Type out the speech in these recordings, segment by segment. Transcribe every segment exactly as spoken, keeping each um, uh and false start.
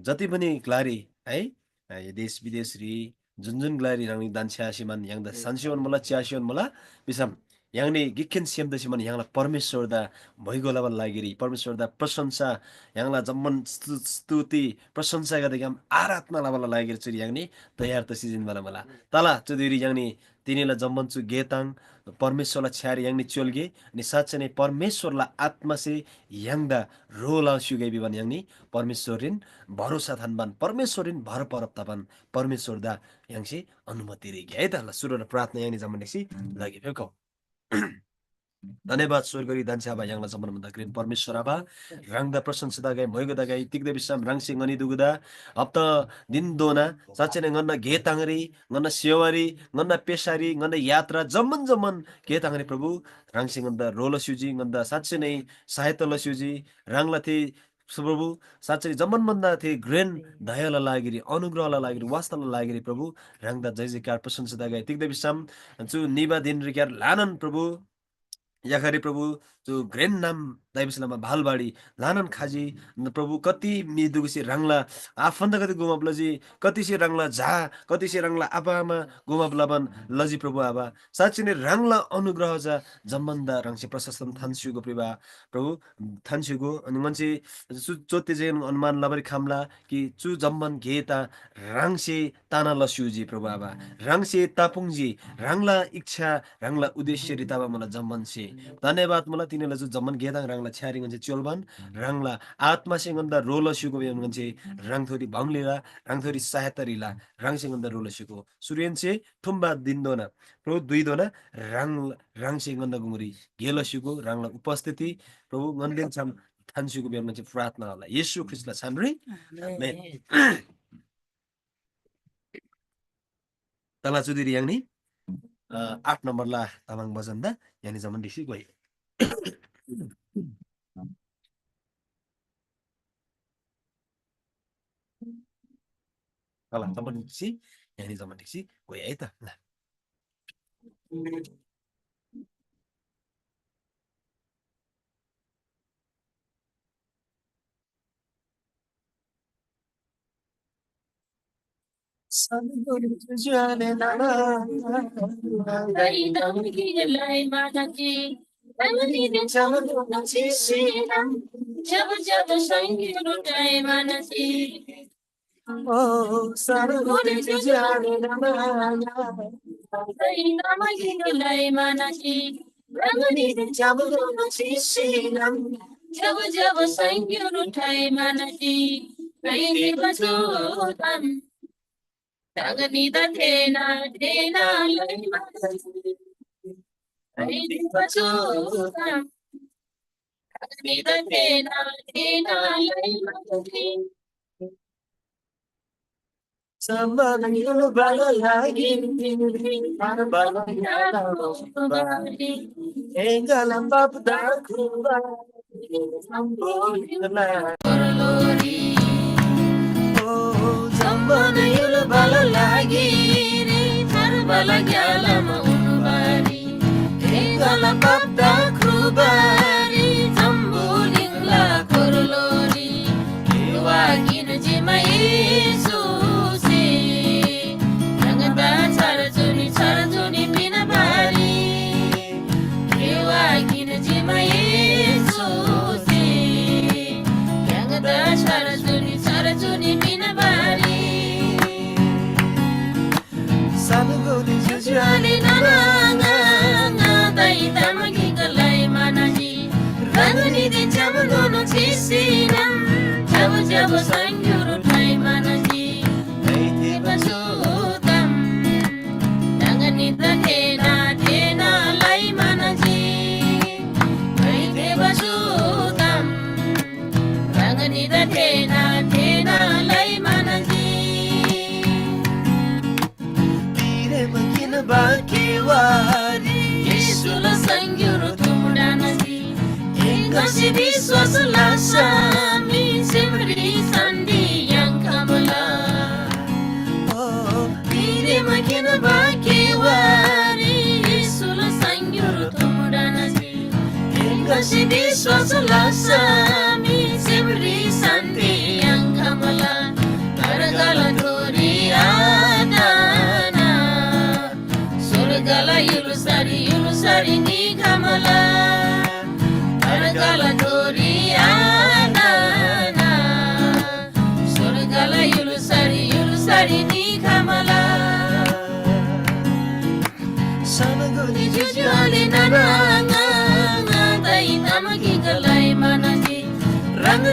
जति पनि ग्‍लारी है, अ, देश विदेशरी जुन जुन ग्‍लारी ह्राङनी दान छ्‌यासीमान य्‍हाङदा सान्‍सीमान मुला, च्‍यासीमान मुला भिसम य्‍हाङनी गिकखेन सेम तसीमान य्‍हाङला परमेश्‍वरदा भ्‍योइगो लबाला लागिरी, परमेश्‍वरदा प्रशंसा, य्‍हाङला जम्‍मान स्तु-, स्तुति, प्रशंसागदेग्‍याम आराधना लबाला लागिरी चुरी य्‍हाङनी तयार तसी जिन्‍बाला मुला। तला चुदिरी य्‍हाङनी तिनीला जम्‍मान चु गे ताङ परमेश्‍वरला छ्‌यारी य्‍हाङनी च्‍योल्‍गे, अनि साँच्‍चै नै परमेश्‍वरला आत्‍मासे य्‍हाङदा ह्रो लस्‍युगै भिबान य्‍हाङनी परमेश्‍वररीन भरोसा थान्‍बान, परमेश्‍वररीन भर परब तबान परमेश्‍वरदा य्‍हाङसे अनुमति रिगे है त। ल, सुरुला प्रार्थना य्‍हाङनी जम्‍मान ढिक्‍सी लगे फेकौ। धन्‍यवाद स्‍वर्गरी धन्‍छ्‌याबा य्‍हाङला जम्‍मान भन्‍दा घ्रेन परमेश्‍वर आबा, ह्राङदा प्रशंसा तगै, मोइगो तगै, तिग्‍दा भिसम ह्राङसे ङनी दुगुदा हप्ता दिनदोना साँच्‍चै नै ङन्‍ना गे ताङरी, ङन्‍ना सेवारी, ङन्‍ना पेशारी, ङन्‍ना यात्रा जम्‍मान जम्‍मान गे ताङरी प्रभु ह्राङसे ङन्‍दा ह्रो लस्‍युजी, ङन्‍दा साँच्‍चै नै सहायता लस्‍युजी। ह्राङला थे सु प्रभु, साँच्‍चै जम्‍मान भन्‍दा थे घ्रेन दयाला लागिरी, अनुग्रहला लागिरी, वास्‍ताला लागिरी प्रभु ह्राङदा जय जयकार प्रशंसा तगै। तिग्‍दा भिसम चु निबा दिनरीक्‍यार ल्‍हानान प्रभु याखारी प्रभु चु घ्रेन नाम दाइबसे लमा भालबाडी ल्‍हानान खजी। प्रभु कति म्‍हि दुगुसे ह्राङला आफन्‍तगदे गुमाप लजी, कतिसे ह्राङला झा, कतिसे ह्राङला आपाआमा गुमाप लबान लजी प्रभु आबा। साँच्‍चै नै ह्राङला अनुग्रह चा जम्‍मान्‍दा ह्राङसे प्रशस्तन थान्‍स्‍युगो प्रिभा प्रभु थान्‍स्‍युगो। अनि ङन्‍से चु चोत्‍ते जे अनुमान लबारी खम्‍ला कि चु जम्‍मान गे ता ह्राङसे ताना लस्‍युजी प्रभु आबा। ह्राङसे तापुङ्जी, ह्राङला इच्छा, ह्राङला उद्देश्यरी तबा मुला जम्‍मान स्‍हे। धन्‍यवाद मुला तिनीला चु जम्‍मान गेदाङ ह्राङला छ्‌यारी ङन्‍से च्‍योल्‍बान, ह्राङला आत्‍मासे ङन्‍दा ह्रो लस्‍युगो भिबा ङन्‍से ह्राङथोरी भङ लिला, ह्राङथोरी सहायता रिला, ह्राङसे ङन्‍दा ह्रो लस्‍युगो। सुरेनसे थुम्बा दिनदोना, प्रभु दुइदोना ह्राङ, ह्राङसे ङन्‍दा गुङरी गे लस्‍युगो, ह्राङला उपस्थिति प्रभु ङन्‍देन छ्‌याम थान्‍स्‍युगो भिबा ङन्‍से प्रार्थना होला। येशू ख्रीष्‍टला छानरी। आमेन। आमेन। तला चुदिरी य्‍हाङनी, अ, आठ नम्बरला तामाङ भजनदा य्‍हाङनी जम्‍मान ढिक्‍सी गोइ। तला जम्‍मान ढिक्‍सी, य्‍हाङनी जम्‍मान ढिक्‍सी गोइ है त। ल।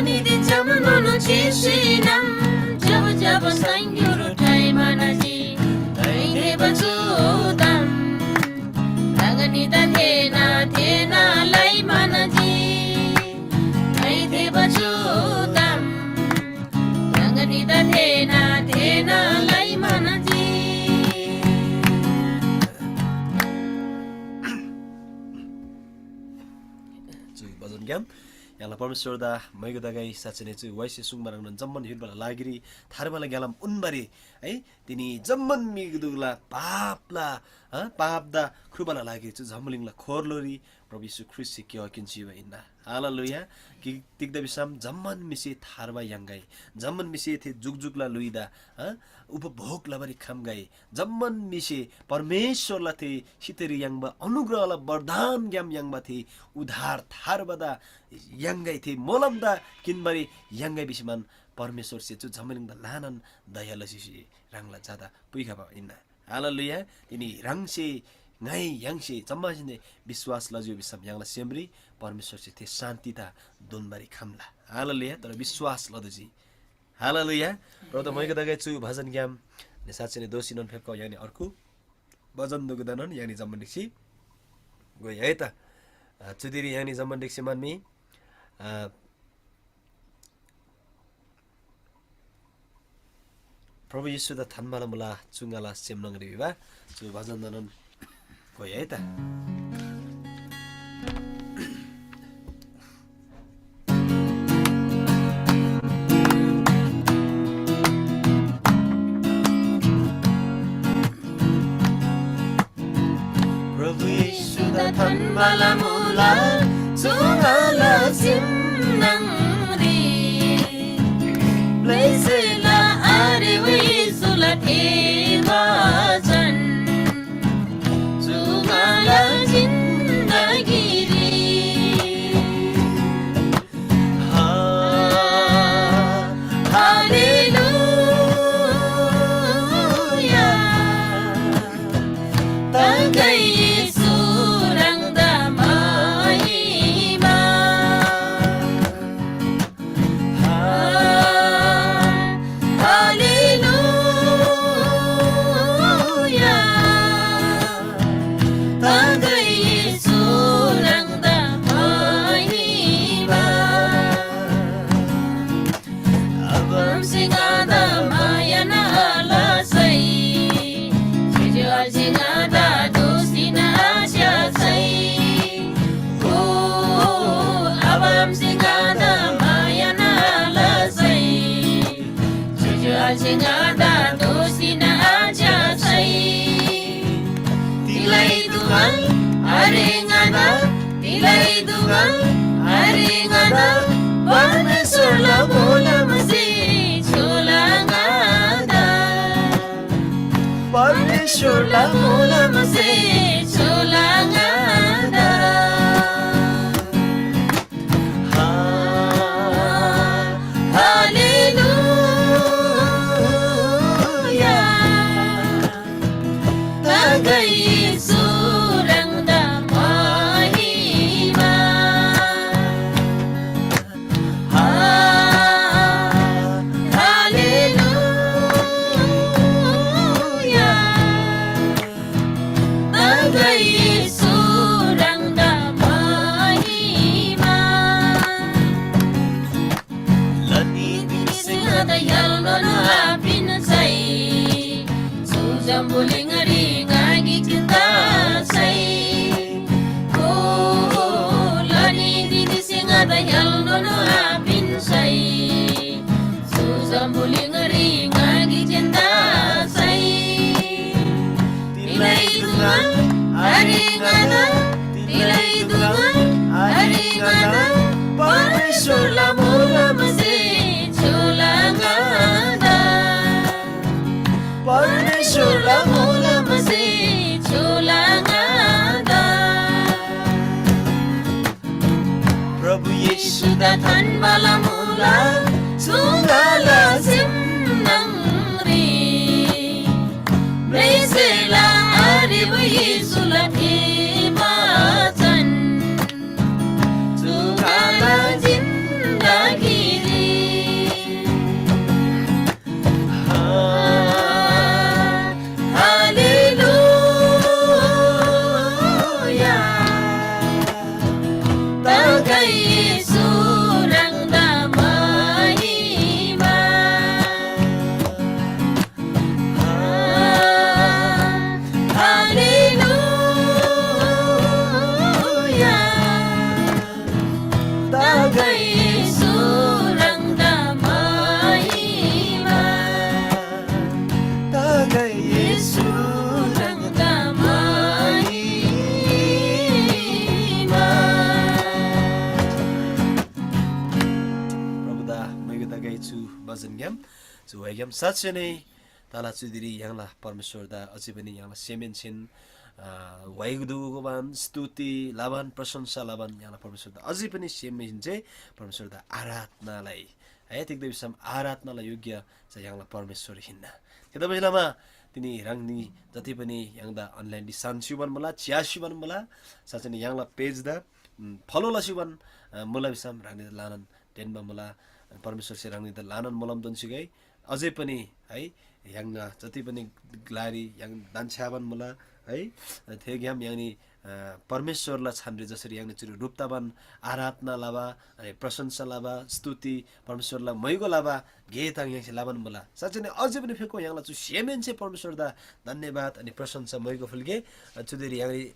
निदि जमनोनो चिसिनम जब जब संयुरो ठाइ मानजी। दैदेव चुदम रगनिदा थेना थेना लै मानजी। दैदेव चुदम रगनिदा थेना थेना लै मानजी। चु भजन ग्याम य्‍हाङला परमेश्‍वरदा मैगो तगै साँच्‍चै नै चु वाइसे सुङ्बा ह्रङ्नोन जम्‍मान हिन्‍बाला लागिरी थार्बाला ग्‍यालाम उन्‍बारी है तिनी जम्‍मान म्‍हिगदुला पापला अ, पापदा ख्रुबाला लागिरी चु जम्‍बुलिङला खोरलोरी प्रभु येशू ख्रीष्‍टसे क्‍यवा किन्‍सी हिन्‍ना। हालेलुया। कि तिग्‍दा भिसम जम्‍मान म्‍हिसे थार्बा याङ्‌गै, जम्‍मान म्‍हिसे थे जुकजुकला ल्‍हुइदा अ, उपभोग लबारी खम्‍गै, जम्‍मान म्‍हिसे परमेश्‍वरला थे सितरी याङ्बा अनुग्रहला वरदानग्‍याम याङ्बा थे उद्धार थार्बादा याङ्‌गै, थे मोलमदा किन्‍बारी याङ्‌गै भिसीमान परमेश्‍वरसे चु जम्‍बुलिङदा ल्‍हानान दया लसी ह्राङला झादा पुइखबा हिन्‍ना। हालेलुया। तिनी ह्राङसे ङाइ य्‍हाङसे जम्‍मासेनदे विश्‍वास लज्‍यु भिसम य्‍हाङला सेमरी परमेश्‍वरसे थे शान्‍तिदा दोन्‍बारी खम्‍ला। हालेलुया। तर विश्‍वास लदुजी। हालेलुया। प्रभुदा मैगो तगै चु भजनग्‍याम नि साँच्‍चै नै दोःसीनोन फेप्‍खउ य्‍हाङनी अर्गु भजन दुगुदानोन य्‍हाङनी जम्‍मान ढिक्‍सी गोइ है त। अ, चुदिरी य्‍हाङनी जम्‍मान ढिक्‍सी म्‍हन्‍मी, अ, प्रभु येशूदा थान्‍बाला मुला चु ङाला सेम न्‍हङरी भिबा चु भजनदानोन गोइ है त। प्रभु येशूदा थान्‍बाला मुला चु ङाला सेम न्‍हङरी। ब्‍लैसेला आरे येशूला थे बचन चु ङाला जिन्दगीरी। हा, हालेलुया। तगै येशू ह्राङदा महिमा। हा, हालेलुया। तगै येशू ह्राङदा महिमा। आबामसे ङादा माया नलसै, ज्‍योज्‍यो आले ङादा दोःसीन आस्‍यासै। ओ, आबामसे ङादा माया नलसै, ज्‍योज्‍यो आले ङादा दोःसीन आस्‍यासै। तिलै दुगल आरे ङादा, तिलै दुगल आरे ङादा, परमेश्‍वरला मोलमसे छोला ङादा। परमेश्‍वरला मोलमसे छोला ङादा। हा, हालेलुया। तगै येशू ह्राङदा महिमा। हा, हालेलुया। तगै येशू ह्राङदा महिमा। लनी दिसे ङादा य्‍हालनोन आपिन्‍सै, चु जम्‍बुलिङरी ङा गिक जिन्‍दा सै। ओ, लनी दिसे ङादा य्‍हालनोन आपिन्‍सै, चु जम्‍बुलिङरी ङा गिक जिन्‍दा सै। तिलै दुगल आरे ङादा, तिलै दुगल आरे ङादा, परमेश्‍वरला मोलमसे छोला ङादा। परमेश्‍वरला मोलमसे छोला ङादा। प्रभु येशूदा थान्‍बाला मुला चु ङाला सेम न्‍हङ ग्‍याम, चु व्‍हाइग्‍याम साँच्‍चै नै तला चुदिरी य्‍हाङला परमेश्‍वरदा अझै पनि य्‍हाङला सेमहेन्‍सेन, अ, व्‍हाइ दुगुबान, स्तुति लबान, प्रशंसा लबान य्‍हाङला परमेश्‍वरदा अझै पनि सेमहेन्‍से परमेश्‍वरदा आराधना लइ। है, तिग्‍दा भिसम आराधनाला योग्य चा य्‍हाङला परमेश्‍वर हिन्‍ना। थेतबासेलमा तिनी ह्राङनी जति पनि य्‍हाङदा online री सान स्‍युबान मुला, च्‍या स्‍युबान मुला, साँच्‍चै नै य्‍हाङला page दा, उम्, follow लस्‍युबान, अ, मुला भिसम ह्राङनीदा ल्‍हानान तेन्‍बा मुला। परमेश्‍वरसे ह्राङनीदा ल्‍हानान मोलम दोन्‍सी गे। अझै पनि है, य्‍हाङला जति पनि ग्‍लारी य्‍हाङ दान्‍छ्‌याबान मुला है, थेग्‍याम य्‍हाङनी, अ, परमेश्‍वरला छानरी जसरी य्‍हाङनी चुरी ह्रुप तबान आराधना लबा, अनि प्रशंसा लबा, स्तुति, परमेश्‍वरला मैगो लबा गे ताङ य्‍हाङसे लबान मुला। साँच्‍चै नै अझै पनि फेको य्‍हाङला चु सेमहेन्‍से परमेश्‍वरदा धन्‍यवाद अनि प्रशंसा मैगो फुल्‍गे। अ, चुदेरी य्‍हाङरी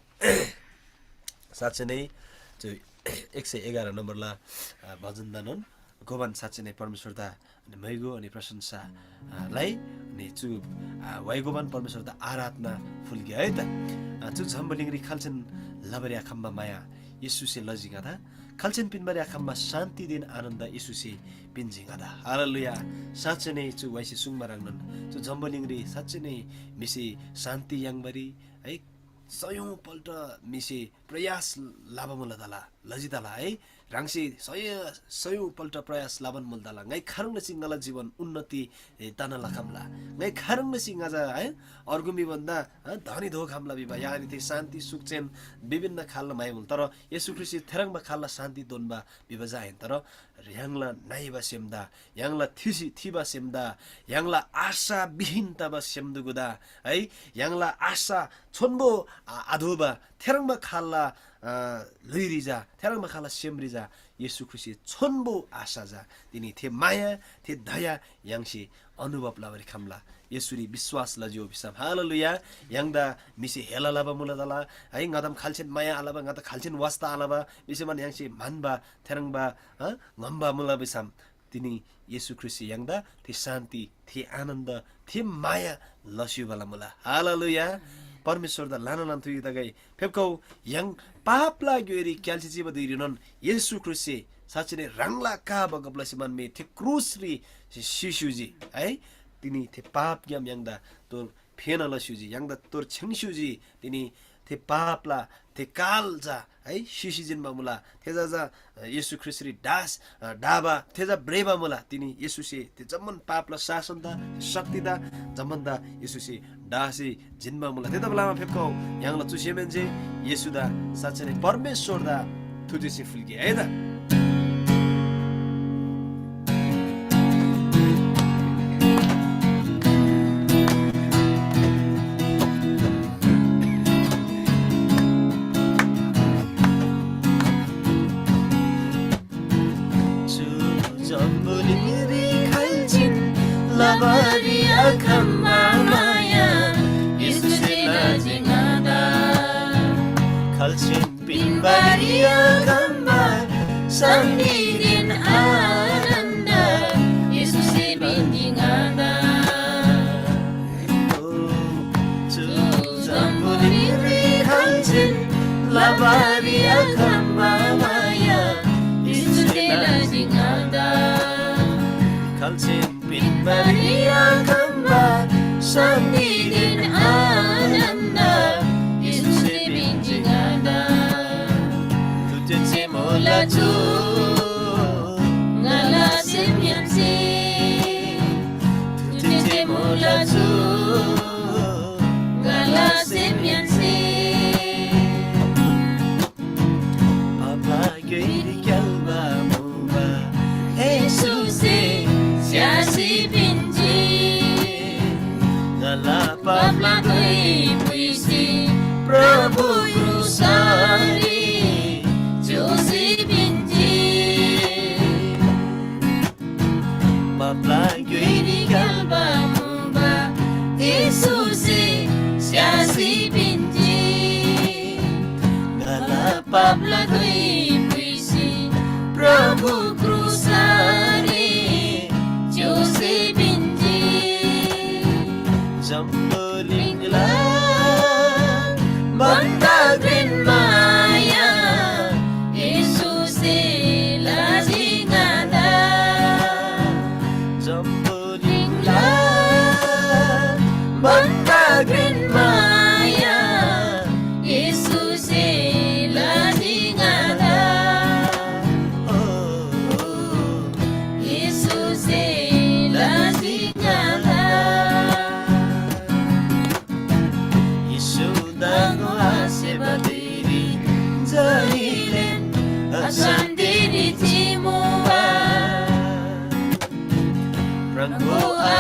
साँच्‍चै नै चु एक सय एघार नम्‍बरला, अ, भजनदानोन गोबान साँच्‍चै नै परमेश्‍वरदा अनि मैगो अनि प्रशंसा, अ, लाई अनि चु, अ, व्‍हाइगोबान परमेश्‍वरदा आराधना फुल्‍गे है त। अ, चु जम्‍बुलिङरी खाल्‍सेन लबारी आखम्‍बा माया येशूसे लजी ङादा, खाल्‍सेन पिन्‍बारी आखम्‍बा शान्‍तिदेन आनन्‍द येशूसे पिन्‍जी ङादा। हालेलुया। साँच्‍चै नै चु व्‍हाइसे सुङ्बा ह्रङ्नोन चु जम्‍बुलिङरी साँच्‍चै नै म्‍हिसे शान्‍ति याङ्बारी है सयौँ पल्ट म्‍हिसे प्रयास लबा मुला तला, लजी तला है। ह्राङसे सय-, सयौँ पल्ट प्रयास लबान मुल तला। ङाइ खाह्रङ् लसी ङाला जीवन उन्नति, ए, तना लखम्‍ला। ङाइ खाह्रङ् लसी ङाजा है अर्गु म्‍हि भन्दा, अ, धनी दोखम्‍ला भिबा। यानी थे शान्ति सुख चेन विभिन्न खालला माया मुल। तर येशू ख्रीष्‍टसे थेह्रङ्बा खालला शान्ति दोन्‍बा भिबा जा आहिन। तर य्‍हाङला नइबा सेमदा, य्‍हाङला थिसी थिबा सेमदा, य्‍हाङला आशा विहीन तबा सेमदुगुदा, है, य्‍हाङला आशा छोन्‍बो आ-, आधोबा थेह्रङ्बा खालला, अ, ल्‍हुइरी जा, थेह्रङ्बा खालला सेमरी जा, येशू ख्रीष्‍टसे छोन्‍बो आशा जा, तिनी थे माया, थे दया य्‍हाङसे अनुभव लबारी खम्‍ला। येशूरी विश्‍वास लजियो भिसम, हालेलुया, य्‍हाङदा म्‍हिसे हेला लबा मुला तला, है, ङादाम खाल्‍सेन माया आलबा, ङादा खाल्‍सेन वास्‍ता आलबा, भिसेमान य्‍हाङसे म्‍हन्‍बा, थेह्रङ्बा, अ, ङम्‍बा मुला भिसम, तिनी येशू ख्रीष्‍टसे य्‍हाङदा थे शान्‍ति, थे आनन्‍द, थे माया लस्‍युबाला मुला। हालेलुया। परमेश्‍वरदा ल्‍हानान थुइता गे। फेप्‍खउ, य्‍हाङ पापला ग्‍योइरी क्‍याल्‍सी चिबा धुइरीनोन येशू ख्रीष्‍टसे साँच्‍चै नै ह्राङला का बगब लसी मान मे थे क्रुसरी सिस्‍युजी, है। तिनी थे पापग्‍याम य्‍हाङदा तोर फेना लस्‍युजी, य्‍हाङदा तोर छ्‌याङ्स्‍युजी। तिनी थे पापला थे काल चा, है, सिसी जिन्‍बा मुला। थे चा, चा येशू ख्रीष्‍टरी डास, अ, डाबा, थे चा भ्रेबा मुला। तिनी येशूसे थे जम्‍मान पापला शासनदा, शक्तिदा, जम्‍मानदा येशूसे डासी जिन्‍बा मुला। थेतबालामा फेप्‍खउ य्‍हाङला चु सेमहेन्‍से येशूदा साँच्‍चै नै परमेश्‍वरदा थुजेसी फुल्‍गे है त। चु जम्‍बुलिङरी खाल्‍सेन लबारी आखम्‍बा माया येशूसे लजी ङादा। खाल्‍सेन पिन्‍बारी आखम्‍बा शान्‍तिदेन आनन्‍द येशूसे पिन्‍जी ङादा। चु जम्‍बुलिङरी खाल्‍सेन लबारी आखम्‍बा माया येशूसे लजी ङादा। खाल्‍सेन पिन्‍बारी आखम्‍बा शान्‍तिदेन आनन्‍द येशूसे पिन्‍जी ङादा। तुतेन्‍से मोला चु ङाला सेमहेन्‍से। तुतेन्‍से मोला चु ङाला सेमहेन्‍से। पापा ग्‍योइरी क्‍याल्‍बा मुबा येशूसे स्‍यासी पिन्‍जी। ङाला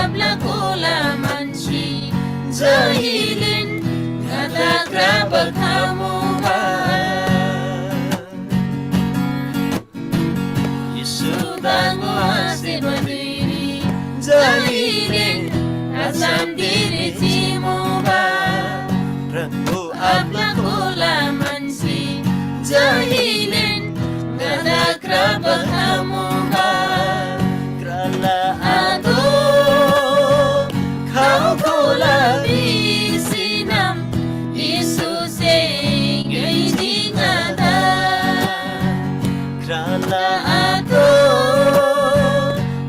आब्ला कोला मान्छे जहिलेन ङादा क्राबा खमुबा। येशू दाङो आसेबा धुइरी जहिलेन आसाम धिरी चिमुबा। प्रभु आब्ला कोला मान्छे जहिलेन ङादा क्राबा खमुबा। क्राला आतो खाउ कोला भिसीनम येशूसे ङ्‌योइजी ङादा। क्राला आतो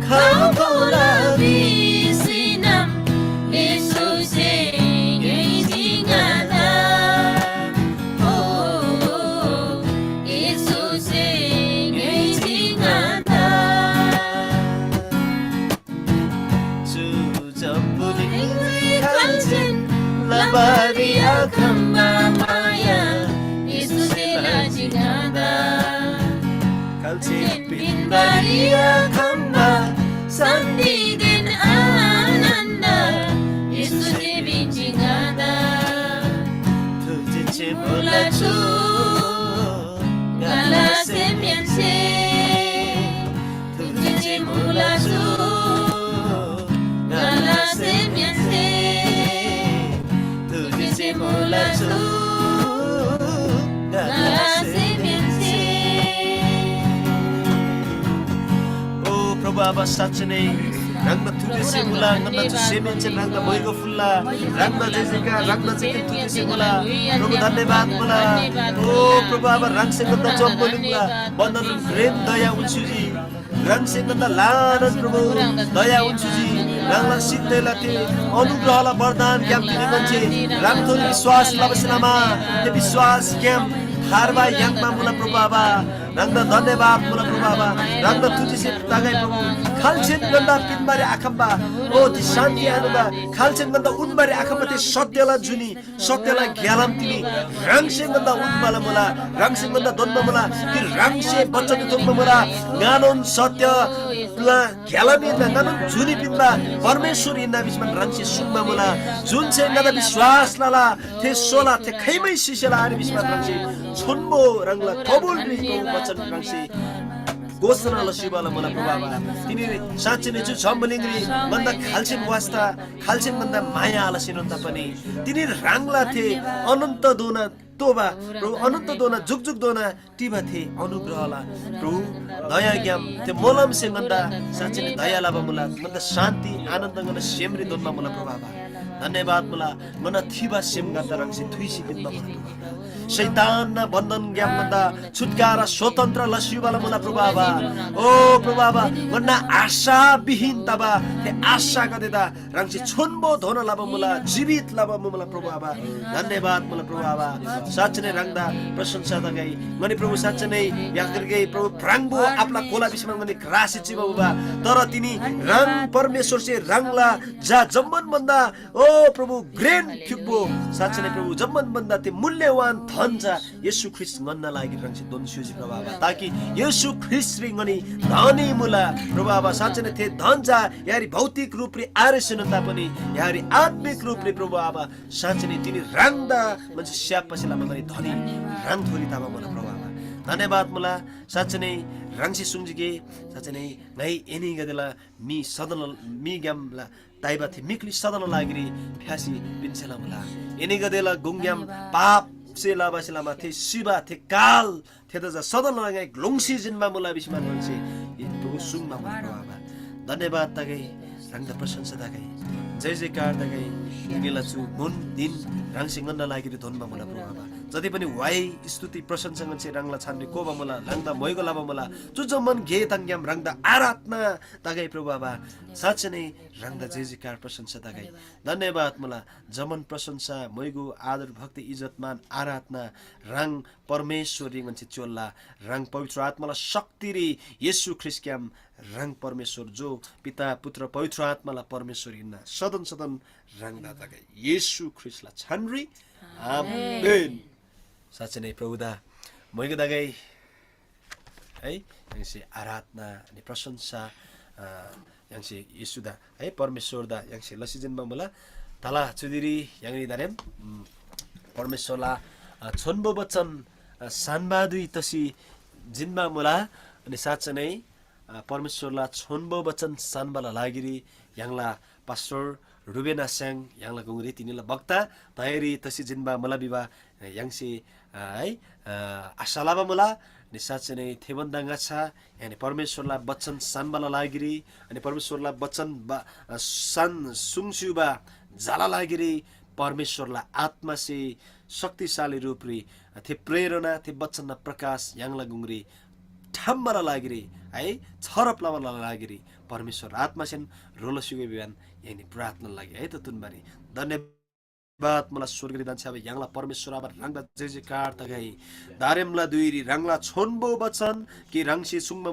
खाउ कोला भिसीनम येशूसे ङ्‌योइजी ङादा। ओ, येशूसे ङ्‌योइजी ङादा। चु जम्‍बुलिङरी खाल्‍सेन लबारी आखम्‍बा माया येशूसे लजी ङादा। खाल्‍सेन पिन्‍बारी आखम्‍बा शान्‍तिदेन आनन्‍द येशूसे पिन्‍जी ङादा। थुर्जी चिमुला चु ङाला सेमहेन्‍से। थुर्जी चिमुला चु ङाला सेमहेन्‍से। थुर्जी चिमुला चु ङाला सेमहेन्‍से। ओ प्रभु आबा, साँच्‍चै नै ह्राङदा थुर्जी चिमुला, ङन्‍ना चु सेमहेन्‍से ह्राङदा भोइगो फुल्‍ला। ह्राङदा जय जयकार, ह्राङदा जय जयकार थुर्जी चिमुला। प्रभु धन्यवाद मुला। ओ प्रभु आबा, ह्राङसे ङन्‍दा जम्‍बुलिङला बन्‍धन घ्रेन दया उन्‍सुजी। ह्राङसे ङन्‍दा ल्‍हानान प्रभु दया उन्‍सुजी। ह्राङला सित्तैला थे अनुग्रहला वरदानग्‍याम तिनी ङन्‍से ह्राङथोरी विश्‍वास लबासे लमा थे विश्‍वासग्‍याम थार्बा याङ्बा मुला प्रभु आबा। ह्राङदा धन्यवाद मुला प्रभु आबा। ह्राङदा थुर्जीसे तगै प्रभु। खाल्‍सेन ङन्‍दा पिन्‍बारी आखम्‍बा ओ ति शान्‍ति आनुबा, खाल्‍सेन ङन्‍दा उन्‍बारी आखम्‍बा थे सत्यला जुनी सत्यला ग्‍यालाम तिनी ह्राङसे ङन्‍दा उन्‍बाला मुला, ह्राङसे ङन्‍दा दोन्‍बा मुला, कि ह्राङसे बचन थोन्‍बा मुला। ङानोन सत्य ग्‍यालाम हिन्‍ना, ङानोन जुनी पिन्‍बा परमेश्‍वर हिन्‍ना भिसीमा ह्राङसे सुङ्बा मुला। जुनसे ङादा विश्‍वास लला, थे सोला, थे खाइमै सिसेला आरे भिसीमा ह्राङसे छोन्‍बो ह्राङला कबुल भिबो बचन ह्राङसे घोषणा लसी बाला मुला प्रभु आबा। तिनी साँच्‍चै नै चु जम्‍बुलिङरी ङन्‍दा खाल्‍सेन वास्‍ता खाल्‍सेन ङन्‍दा माया आलसीनोन तापनि तिनी ह्राङला थे अनन्तधोना तोबा प्रभु, अनन्तधोना जुकजुकधोना टिबा थे अनुग्रहला प्रभु दयाग्‍याम थे मोलमसे ङन्‍दा साँच्‍चै नै दया लबा मुला। ङन्‍दा शान्‍ति आनन्‍द ङन्‍ना सेमरी दोन्‍बा मुला प्रभु आबा। धन्‍यवाद मुला। ङन्‍ना थिबा सेम ङन्‍दा ह्राङसे थुइसी पिन्‍बा मुला प्रभु आबा। शैतानना बन्‍धनग्‍याम ङन्‍दा छुटकारा स्वतन्त्र लसी बाला मुला प्रभु आबा। ओ प्रभु आबा, ङन्‍ना आशाविहीन तबा थे आशागदेदा ह्राङसे छोन्‍बो धोना लबा मुला, जीवित लबा मुला प्रभु आबा। धन्‍यवाद मुला प्रभु आबा। साँच्‍चै नै ह्राङदा प्रशंसा तगै। ङनी प्रभु साँच्‍चै नै याकरगे प्रभु प्राङबो आपला कोला भिसीमा ङनी ग्रासी चिबा मुबा। तर तिनी ह्राङ परमेश्‍वरसे ह्राङला जा जम्‍मान भन्‍दा ओ प्रभु घ्रेन फ्‍युक्‍पो साँच्‍चै नै प्रभु जम्‍मान भन्‍दा थे मूल्‍यवान धन जा येशू ख्रीष्‍ट ङन्‍ना लागि ह्राङसे दोन स्‍योजी प्रभु आबा, ताकि येशू ख्रीष्‍टरी ङनी धनी मुला। प्रभु आबा, साँच्‍चै नै थे धन चा यारी भौतिक रूपरी आरेसेनोन तापनि यारी आत्मिक रूपरी प्रभु आबा, साँच्‍चै नै तिनी ह्राङदा ङन्‍से स्‍याप्‍बासे लमा ङनी धनी ह्राङथोरी तबा मुला प्रभु आबा। धन्‍यवाद मुला। साँच्‍चै नै ह्राङसे सुङ्जी कि साँच्‍चै नै ङाइ एनीगदेला मी सदन मीग्‍याम ताइबा थे मिखली सदन लागिरी फ्‍यासी पिन्‍सेला मुला। एनीगदेला गुङग्‍याम पापसे लबासे लमा थे सिबा थे काल थेदा चा सदन ङाइ ग्‍लोङ्सी जिन्‍बा मुला भिसी मानसे प्रभु सुङ्बा मुला प्रभु आबा। धन्‍यवाद तगै, ह्राङदा प्रशंसा तगै, जय जयकार तगै। ङिला चु मुन दिन ह्राङसे ङन्‍ना लागिरी धोन्‍बा मुला प्रभु आबा। जति पनि वाइ स्तुति प्रशंसा ङन्‍से ह्राङला छानरी कोबा मुला, ह्राङदा मोइगो लबा मुला। चु जम्‍मान गे ताङग्‍याम ह्राङदा आराधना तगै प्रभु आबा। साँच्‍चै नै ह्राङदा जय जयकार प्रशंसा तगै। धन्‍यवाद मुला। जम्‍मान प्रशंसा, मोइगो, आदर, भक्ति, इज्‍जत, मान, आराधना ह्राङ परमेश्‍वररी ङन्‍से च्‍योल्‍ला। ह्राङ पवित्र आत्‍माला शक्तिरी येशू ख्रीष्‍टग्‍याम ह्राङ परमेश्‍वर जो पिता, पुत्र, पवित्र आत्‍माला परमेश्‍वर हिन्‍ना। सदन सदन ह्राङदा तगै येशू ख्रीष्‍टला छानरी। आमेन। साँच्‍चै नै प्रभुदा मोइगो तगै है, ह्राङसे आराधना अनि प्रशंसा, अ, य्‍हाङसे येशूदा है परमेश्‍वरदा य्‍हाङसे लसी जिन्‍बा मुला। तला चुदिरी य्‍हाङनी दारेम परमेश्‍वरला छोन्‍बो बचन सान्‍बा धुइ तसी जिन्‍बा मुला। अनि साँच्‍चै नै परमेश्‍वरला छोन्‍बो बचन सान्‍बाला लागिरी य्‍हाङला पास्‍टर रुबेन आस्‍याङ य्‍हाङला गुङरी तिनीला वक्ता तयारी तसी जिन्‍बा मुला भिबा य्‍हाङसे है आशा लबा मुला। अनि साँच्‍चै नै थे भन्‍दा ङाच्‍छा य्‍हाङनी परमेश्‍वरला बचन सान्‍बाला लागिरी अनि परमेश्‍वरला बचन सान सुङस्‍युबा झाला लागिरी परमेश्‍वरला आत्‍मासे शक्तिशाली रूपरी थे प्रेरणा थे बचनना प्रकाश य्‍हाङला गुङरी ठाम्‍बाला लागिरी है छरप लबाला लागिरी परमेश्‍वर आत्‍मासेन ह्रो लस्‍युगे भिबान य्‍हाङनी प्रार्थना लागि है त तुन्‍बारी धन्यवाद। धन्यवाद मुला स्वर्गरी धन्‍छ्‌याबा य्‍हाङला परमेश्‍वर आबा ह्राङदा जय जयकार तगै। दारेमला धुइरी ह्राङला छोन्‍बो बचन कि ह्राङसे सुङ्बा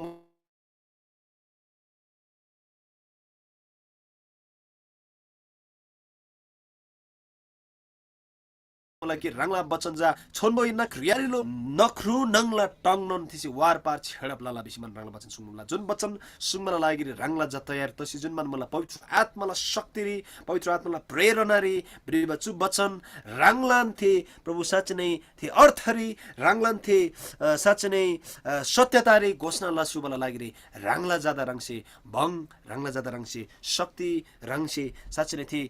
मुला कि ह्राङला बचन जा छोन्‍बो हिन्‍ना क्रियारीलो नख्रु नङला टङनोन थिसी वार पार छेडप लला भिसी मन ह्राङला बचन सुङ्मुला। जुन बचन सुङ्मला लागिरी ह्राङला जा तयार तसी जुन मन मुला पवित्र आत्‍माला शक्तिरी पवित्र आत्‍माला प्रेरणारी भ्रिबा चु बचन ह्राङलान थे प्रभु साँच्‍चै नै थे अर्थरी ह्राङलान थे साँच्‍चै नै सत्यतारी घोषणा लसुबला लागिरी ह्राङला जादा ह्राङसे भङ ह्राङला जादा ह्राङसे शक्ति ह्राङसे साँच्‍चै नै थे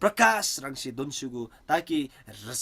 प्रकाश ह्राङसे दोन्‍स्‍युगु ताकि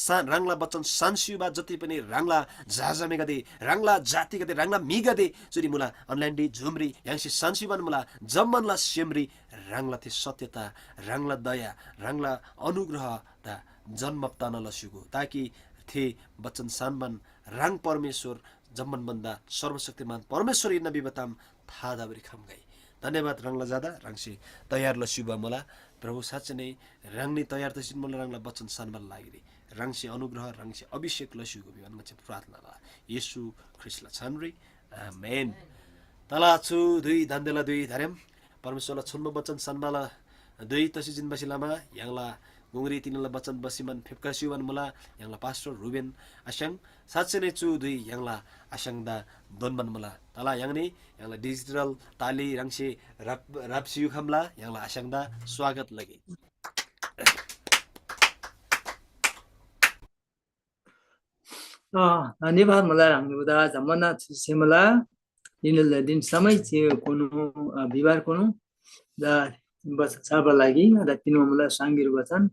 ह्राङला बचन सान्‍स्‍युबा जति पनि ह्राङला झाझामेगदे ह्राङला जातिगदे ह्राङला म्‍हिगदे चुरी मुला अनलाइनरी जुमरी य्‍हाङसे सान्‍स्‍युबान मुला जम्‍मानला सेमरी ह्राङला थे सत्यता ह्राङला दया ह्राङला अनुग्रहदा जन्‍म तना लस्‍युगु ताकि थे बचन सान्‍बान ह्राङ परमेश्‍वर जम्‍मान भन्‍दा सर्वशक्तिमान परमेश्‍वर हिन्‍ना भिबा ताम था तबारी खम्‍गै। धन्‍यवाद ह्राङला जादा ह्राङसे तयार लस्‍युबा मुला। प्रभु साँच्‍चै नै ह्राङनी तयार तसिन मुला ह्राङला बचन सान्‍बाला लागिरी ह्राङसे अनुग्रह ह्राङसे अभिषेक लस्‍युगु भिबान ङाच्‍छा प्रार्थना लला येशू ख्रीष्‍टला छानरी। आमेन। तला चु धुइ दान्‍देला धुइ धारेम परमेश्‍वरला छोन्‍बो बचन सान्‍बाला धुइ तसी जिन्‍बासे लमा य्‍हाङला गुङरी तिनीला बचन बसीमान फेप्‍का स्‍युबान मुला य्‍हाङला पास्‍टर रुबेन आस्‍याङ। साँच्‍चै नै चु धुइ य्‍हाङला आस्‍याङदा दोन्‍बान मुला। तला य्‍हाङनी य्‍हाङला डिजिटल ताली ह्राङसे राप राप्‍सी युखम्‍ला य्‍हाङला आस्‍याङदा स्वागत लगे। अ, धन्‍यवाद मुला ह्राङनीदा जम्‍मान चुसे मुला। दिनले दिन समय चियो कुनु, अ, बिहिबार कुनु। दा बस छाबा लागि दा पिनु मुला सांगिर बचन।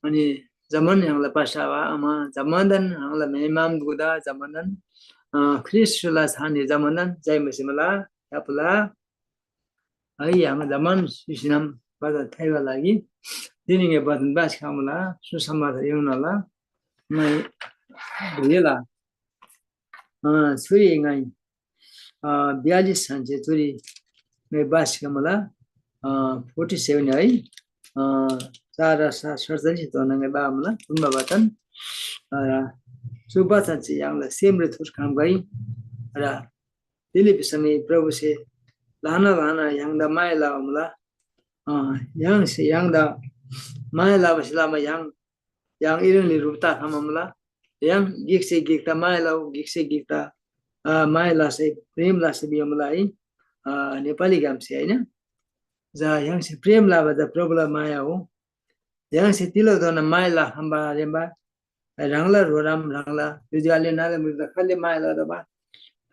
अनि जम्‍मान ह्राङला पास्‍टर आबा आमा जम्‍मानदान ह्राङला मेमाम गुदा जम्‍मानदान, अ, ख्रीष्‍टला छानी जम्‍मानदान जय मसीह मुला। यापुला। है य्‍हाङ जम्‍मान सिसिनम बाजा थाइबा लागि दिनिङे बचन बास खमुला सुसमाचार युङनला ङाइ भेला। अ, छुरी ङाइ, अ, बयालिस छन्‍से चुरी ङाइ बास खमुला, अ, फोर्टी सेभेन है, अ, चार सा सडचालिस धोना ङाइ बामुला उन्‍बा बचन। अ, चु बचन चाहिँ य्‍हाङला सेमरी थुर खम्‍गै र तिनी भिसम प्रभुसे ल्‍हाना ल्‍हाना य्‍हाङदा माया लबा मुला। अँ, य्‍हाङसे य्‍हाङदा माया लबासे लमा य्‍हाङ, य्‍हाङ इलङली ह्रुप तखमा मुला। य्‍हाङ गिकसे गिकदा माया लउ, गिकसे गिकदा, अ, माया लसै, प्रेम लसै भिबा मुला है। अ, नेपाली ग्‍यामसे होइन। जा य्‍हाङसे प्रेम लबा चा प्रभुला माया हो। य्‍हाङसे तिलो धोना माया लखम्‍बा आरेम्‍बा ह्राङला ह्रोराम ह्राङला ज्‍योज्‍यो आले नाना मुला खाले माया लतोःबा,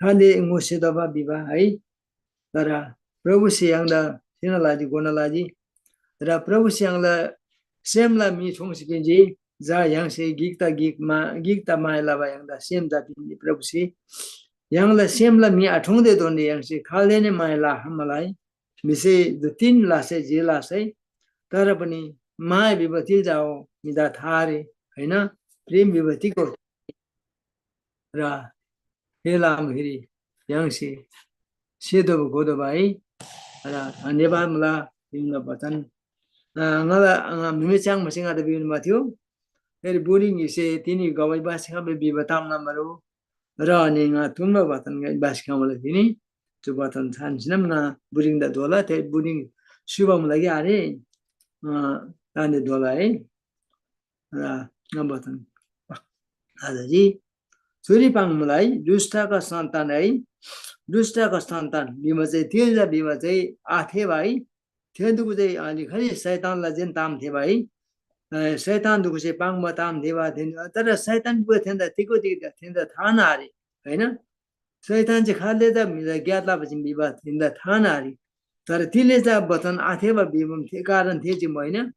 खाले ङोसेतोःबा भिबा है। तर प्रभुसे य्‍हाङदा थेःना लजी, घोना लजी। र प्रभुसे य्‍हाङला सेमला म्‍हि ठोङ्सी पिन्‍जी। जा य्‍हाङसे गिकदा गिक मा-, गिकदा माया लबा य्‍हाङदा सेम जा पिन्‍जी प्रभुसे। य्‍हाङला सेमला म्‍हि आठोङ्‌तेधोनाले य्‍हाङसे खाल्‍देन माया लआखम्‍मला है। म्‍हिसे जतिन लसै जे लसै, तर पनि माया भिबा तिल जा हो म्‍हिदा था आरे, होइन? प्रेम भिबा तिग हो? र थे लामखेरी य्‍हाङसे सेतोःबा गोदोबा है। र धन्‍यवाद मुला, तिमीला बचन, अ, ङाला, अ, म्‍हिमे च्याङ म्हसे ङादा बिउनुमा थियो। फेरि बोर्डिङ हिसे तिनी गवाई बासे खबे बिबा ताम नम्बर हो। र अनि ङा तुम्बा बचन ङाइ बासे खमला तिनी। चु बचन छानसिनम ङा बोर्डिङदा दोला, थे बोर्डिङ सुबा मुला कि आरे, अ, ताने दोला है। र ङा बचन आजजी चुरी पाङ्मुला है, दुष्‍टका सन्‍तान है, दुष्‍टका सन्‍तान भिमा चाहिँ तिल्‍जा भिमा चाहिँ आथेबा है, थे दुगु चाहिँ अलि खै शैतानला जेन ताम थेबा है। अ, शैतान दुगुसे पाङ्बा ताम थेबा थेन, तर शैतान बुबा थेन्‍दा तिगो तिग थेन्‍दा थान आरे, होइन? शैतान चाहिँ खालले त म्‍हिदा ज्ञात लबा चाहिँ भिबा थेन्‍दा थान आरे। तर तिले चा वचन आथेबा भिबम थे कारण थे चिम होइन।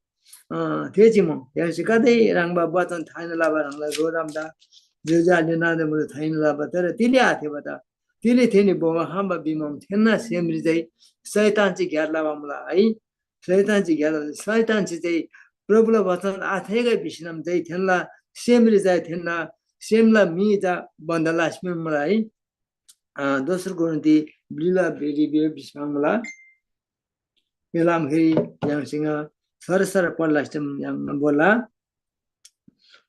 अ, थे चिम य्‍हाङसे कतै ह्रङ्बा वचन थाइन लबा ह्रङ्ला रोराम दा जो जाले नादा मुला थाइन लबा, तर तिले आथेबा त तिले थेनी बोमा खम्बा भिमम थेन्‍ना सेमरी चाहिँ शैतान चाहिँ ज्ञात लबा मुला है। शैतान चाहिँ ज्ञात लबा, शैतान चाहिँ चाहिँ प्रभुला वचन आथेगै भिसिनम चाहिँ थेन्‍ला सेमरी चाहिँ थेन्‍ना सेमला मी जा बन्द लास्‍मी मुला है। अ, दोस्रो कोरिन्थी ब्‍लिला भेटी बे बिस्‍पाङ मुला। बेलामखेरी य्‍हाङसिङ सर सर पल्‍लास्‍टम य्‍हाङ बोला।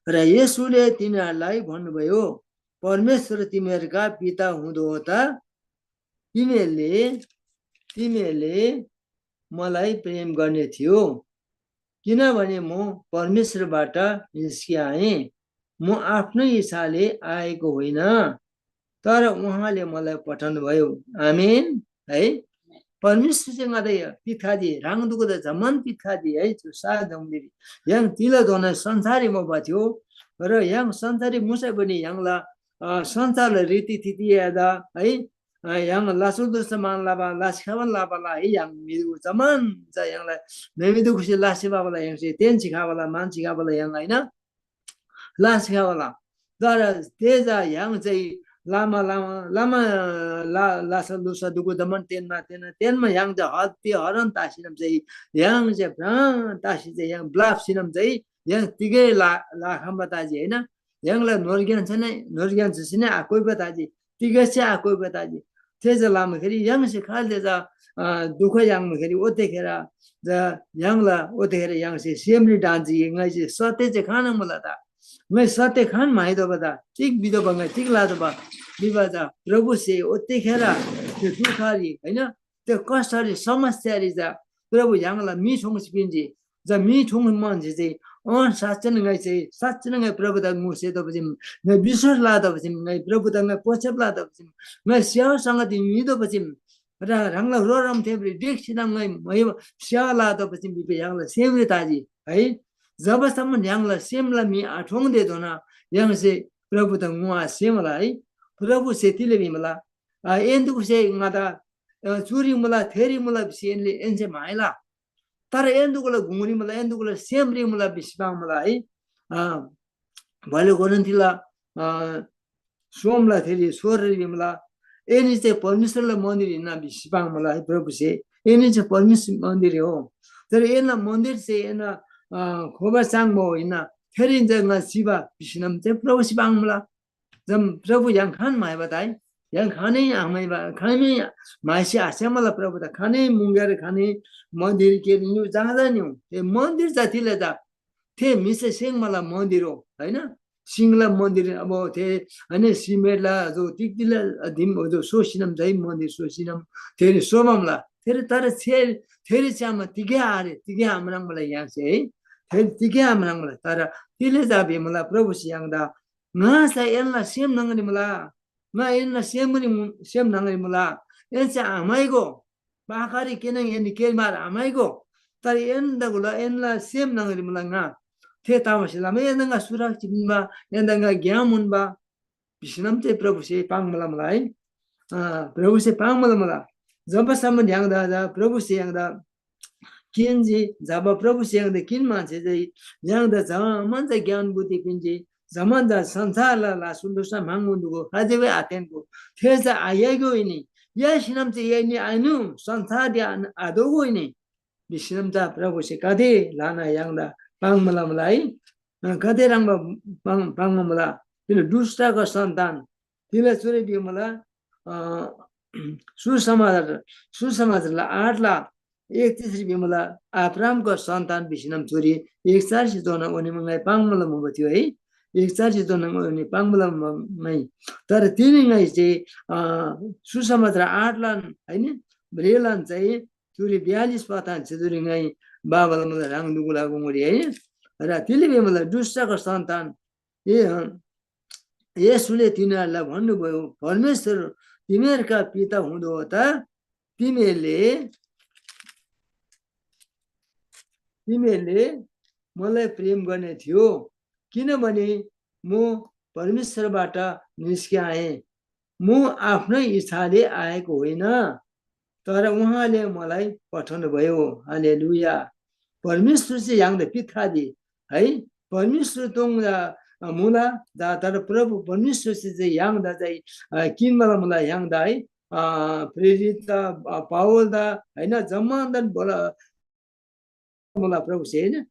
र येशूले तिनीहरूलाई भन्नुभयो, "परमेश्‍वर तिमीहरूका पिता हुँदो हो त? तिमीहरूले, तिमीहरूले मलाई प्रेम गर्ने थियो, किनभने म परमेश्‍वरबाट निस्किआएँ। म आफ्नो इच्छाले आएको होइन, तर उहाँले मलाई पठाउनुभयो।" आमेन है। परमेश्‍वरसे ङादा पिथाजी, ह्राङ दुगुदा जम्‍मान पिथाजी है, चु सा जम्‍लेरी य्‍हाङ तिला धोना संसाररी मोबा थियो, र य्‍हाङ संसाररी मुसै पनि य्‍हाङला, अ, संसारला रीतिथिति यादा है, अ, य्‍हाङ लासुल दुष्ट मान लबा, लास खबान लबाला है, य्‍हाङ म्‍हिगु जम्‍मान चा य्‍हाङला म्‍हेमे दुखुसे लासे बाबाला य्‍हाङसे तेन सिखाबाला, मान सिखाबाला य्‍हाङ होइन? लास खबाला। तर ते जा य्‍हाङ चाहिँ लामा, लामा, लामा, ला, लासा लुसा दुगु दमन तेनमा, तेना, तेनमा य्‍हाङ चाहिँ हत्ती हरन तासिनम चाहिँ य्‍हाङ चाहिँ भ्रान तासी चाहिँ य्‍हाङ ब्लाप सिनम चाहिँ य्‍हाङ तिगै ला, लाखम्बा ताजी होइन? य्‍हाङला नोरग्‍यान छ नै, नोरग्‍यान छ सिने आकोइबा ताजी, तिगैसे आकोइबा ताजी। थे जा लामाखेरी य्‍हाङसे खालते जा, अ, दुःख याङ्माखेरी ओतेखेर जा य्‍हाङला ओतेखेर य्‍हाङसे सेमरी डान्‍जी, ङाइसे सत्य चाहिँ खान मुला ता? ङाइ सत्य खान म्‍हाइदोबा ता? तिग बिदोबा ङाइ तिग लादोबा? बिबा चा प्रभुसे ओतेखेर त्यो दुःखरी, होइन, त्यो कष्टरी, समस्यारी जा प्रभु य्‍हाङला मी ठोङ्सी पिन्‍जी। जा मी ठोङ्सी मान्छे चाहिँ, अँ, साँच्‍चै नै ङाइ चाहिँ, साँच्‍चै नै ङाइ प्रभुदा ङोसेतोःपछिम, ङाइ विश्‍वास लातोःपछिम, ङाइ प्रभुदा ङाइ पोसेब लातोःपछिम, ङाइ सेवा संगति नितोःपछिम, र ह्राङला रोरम थेब्री डेक्‍सीनम ङाइ म्‍हैबा सेवा लातोःपछिम भिबा य्‍हाङला सेमरी ताजी है। जबसम्म य्‍हाङला सेमला मी आठोङ्‌तेधोना य्‍हाङसे प्रभुदा ङोआसेमला है। प्रभुसे तिले भिमला, आ, एन्दुगुसे ङादा, अ, चुरी मुला, थेरी मुला भिसी एनले एनसे म्‍हाइला। तर एन्दुगुला गुङरी मुला, एन्दुगुला सेमरी मुला भिसी पाङ्मुला है। अ, भले कोरिन्थीला, अ, सोमला थेरी सोह्ररी भिमला, एनी चाहिँ परमेश्‍वरला मन्‍दिर हिन्‍ना भिसी पाङ्मुला है प्रभुसे। एनी चाहिँ परमेश्‍वर मन्‍दिर हो। तर एना मन्‍दिर चाहिँ एना, अ, खोबा चाङबो हिन्‍ना। थेरी चाहिँ ङा सिबा भिसीनम चाहिँ प्रभुसे पाङ्मुला। जब प्रभु य्‍हाङ खान म्‍हाइबा ताइ, य्‍हाङ खानै आम्‍हाइबा, खानै म्‍हाइसी आस्‍यामला प्रभु ता खानै मुङ्‌गेर खानै मन्‍दिर के निउ जाँदा निउ। ए मन्‍दिर जातिले ता थे म्‍हिसे सेङ्‌माला मन्‍दिर हो, होइन? सिङला मन्‍दिर अब थे, होइन, सिमेन्टला जो तिक्‍तिला दिम जो सोसिनम झै मन्‍दिर सोसिनम थेरी सोबमला। थेरी तर छे थेरी च्‍यामा तिगै आरे, तिगै आम्राङ्‌मला य्‍हाङसे है। थेरी तिगै आम्राङ्‌मला। तर तिले जा भिमला प्रभुसे य्‍हाङदा ङासा एनला सेम न्‍हङरी मुला। ङा एनला सेमरी मु-, सेम न्‍हङरी मुला। एनसे आम्‍हाइगो। पाखारी केनङ एनी केरमार आम्‍हाइगो। तर एनदा गुला एनला सेम न्‍हङरी मुला ङा। थे तामासे लमा एनदा ङा सुरक्षित मुबा, एनदा ङा ग्‍याम मुन्‍बा। भिसीनम चाहिँ प्रभुसे पाङ्‌मुला मुला है। अ, प्रभुसे पाङ्‌मुला मुला। जबसम्म य्‍हाङदा, दा प्रभुसे य्‍हाङदा किन्‍जी, जब प्रभुसे य्‍हाङदा किन्‍मानसे चाहिँ य्‍हाङदा जम्‍मान चाहिँ ज्ञान बुद्धि पिन्‍जी, जम्‍मान चा संसारला लासु लुसा म्‍हङ उन्‍दुगु खाजेबै आतेन्‍गो। थे चा आयाइगो हिनी, यासिनम चाहिँ याइनी आइनु, संसार या आदोगो हिनी। भिसिनम चा प्रभुसे गाते ल्‍हाना य्‍हाङदा पाङ्‌मुला मुला है। अ, गाते ह्रङ्‌बा पाङ-, पाङ्‌मुला, तिनी दुष्‍टको सन्‍तान, तिला चुरी भिमुला, अ, सुसमाचार, सुसमाचारला आठला एकतिसरी भिमुला, अब्राहमको सन्‍तान भिसीनम चुरी एकचालिस जोना ओनी ङाइ पाङ्‌मुला मुबा थियो है। एकचालिस जोना ओनी पाङ्‌मुला म-, ङाइ। तर तिनी ङाइ चाहिँ, अ, सुसमाचार आठलान, होइन, ब्रेलान चाहिँ चुरी बयालिस पतान चाहिँ चुरी ङाइ बाबाला मुला ह्राङ दुगुला गुङरी है। र तिले भिमुला दुष्‍टको सन्‍तान, ए, येशूले तिनीहरूलाई भन्नुभयो, "परमेश्‍वर तिमीहरूका पिता हुँदो हो त? तिमीहरूले तिमीहरूले मलाई प्रेम गर्ने थियो, किनभने म परमेश्वरबाट निस्किआएँ। म आफ्नै इच्छाले आएको होइन, तर उहाँले मलाई पठाउनुभयो। हालेलुया। परमेश्वरसे य्‍हाङदा पित्‍खादी है। परमेश्वर तोङदा मुला, दा-, तर प्रभु परमेश्वरसे चाहिँ य्‍हाङदा चाहिँ, अ, किन्‍बाला मुला य्‍हाङदा है, अ, प्रेरित, अ, पावलदा, होइन, जम्‍मादान बोला, मुला प्रभुसे, होइन?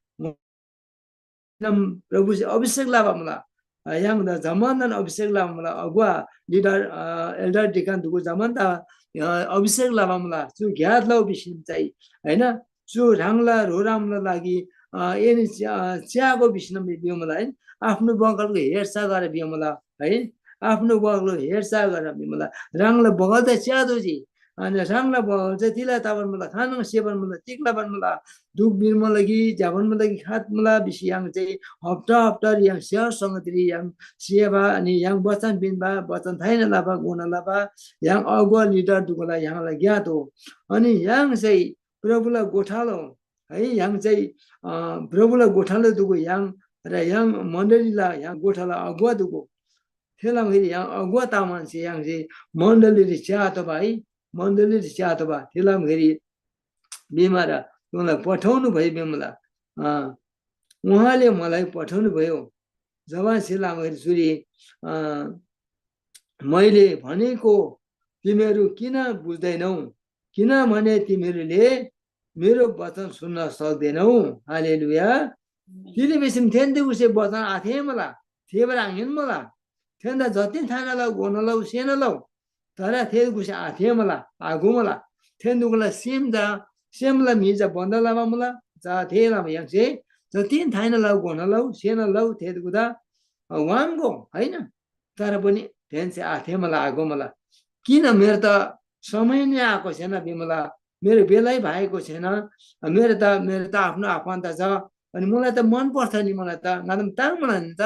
नम प्रभुसे अभिषेक लबा मुला। अ, य्‍हाङदा जम्‍मानदान अभिषेक लबा मुला। अगुवा, leader, अ, elder, deacon दुगु जम्‍मान ता, अ, अभिषेक लबा मुला। चु ज्ञात लौ भिसिन चाहिँ, होइन? चु ह्राङला ह्रोरामला लागि, अ, एनी च्या-, अ, च्यागो भिसिन भिमुला, होइन? आफ्नो बगलको हेरचाह गर भिमुला, है? आफ्नो बगलको हेरचाह गर भिमुला। ह्राङला बगल त च्यादो जी। अनि ह्राङला बगल चाहिँ तिला तबान मुला, खानङ सेबान मुला, तिक्‍लाबान मुला, दुख बिर्मला कि, ज्‍याबान मुला कि, खात मुला भिसी य्‍हाङ चाहिँ हप्ता हप्ता य्‍हाङ सेवा संगतिरी य्‍हाङ सेवा, अनि य्‍हाङ वचन बिन्‍बा, वचन थाइन लबा, गोना लबा, य्‍हाङ अगुवा leader दुगुला य्‍हाङला ज्ञात हो। अनि य्‍हाङ चाहिँ प्रभुला गोठालो है, य्‍हाङ चाहिँ, अ, प्रभुला गोठालो दुगु य्‍हाङ र य्‍हाङ मण्‍डलीला य्‍हाङ गोठाला अगुवा दुगु। थेला फेरि य्‍हाङ अगुवा तामानसे य्‍हाङसे मण्‍डलीरी च्‍यातोःबा है, मण्‍डलीरी च्‍यातोःबा। थेला फेरि बिमार उनलाई पठाउनु भयो बिमला। अ, उहाँले मलाई पठाउनु भयो। जवानसे लामरी चुरी, अ, मैले भनेको तिमीहरू किन बुझ्दैनौ? किनभने तिमीहरूले मेरो वचन सुन्न सक्दैनौ। हालेलुया। तिले भिसिम थेन्‍दे उसे वचन आथेमला, थेबर आङिनमला। थेन्‍दा जति थाना लौ, गोना लौ, सेना लौ, तर थे गुसे आथेमला, आघुमला। थेन्‍दुगुला सेम जा, सेमला म्‍हि जा बन्‍द लबा मुला, जा थे लबा य्‍हाङसे जति थाना लौ, गोना लौ, सेना लौ, थे गुदा वामगो, होइन? तर पनि थेन्‍से आथेमला, आघुमला। किन मेरो त समय नै आएको छैन बिमला, मेरो बेलै भएको छैन, मेरो त, मेरो त आफ्नो आफन्त छ, अनि मलाई त मन पर्छ नि, मलाई त, ङादम ताङ्मला नि त,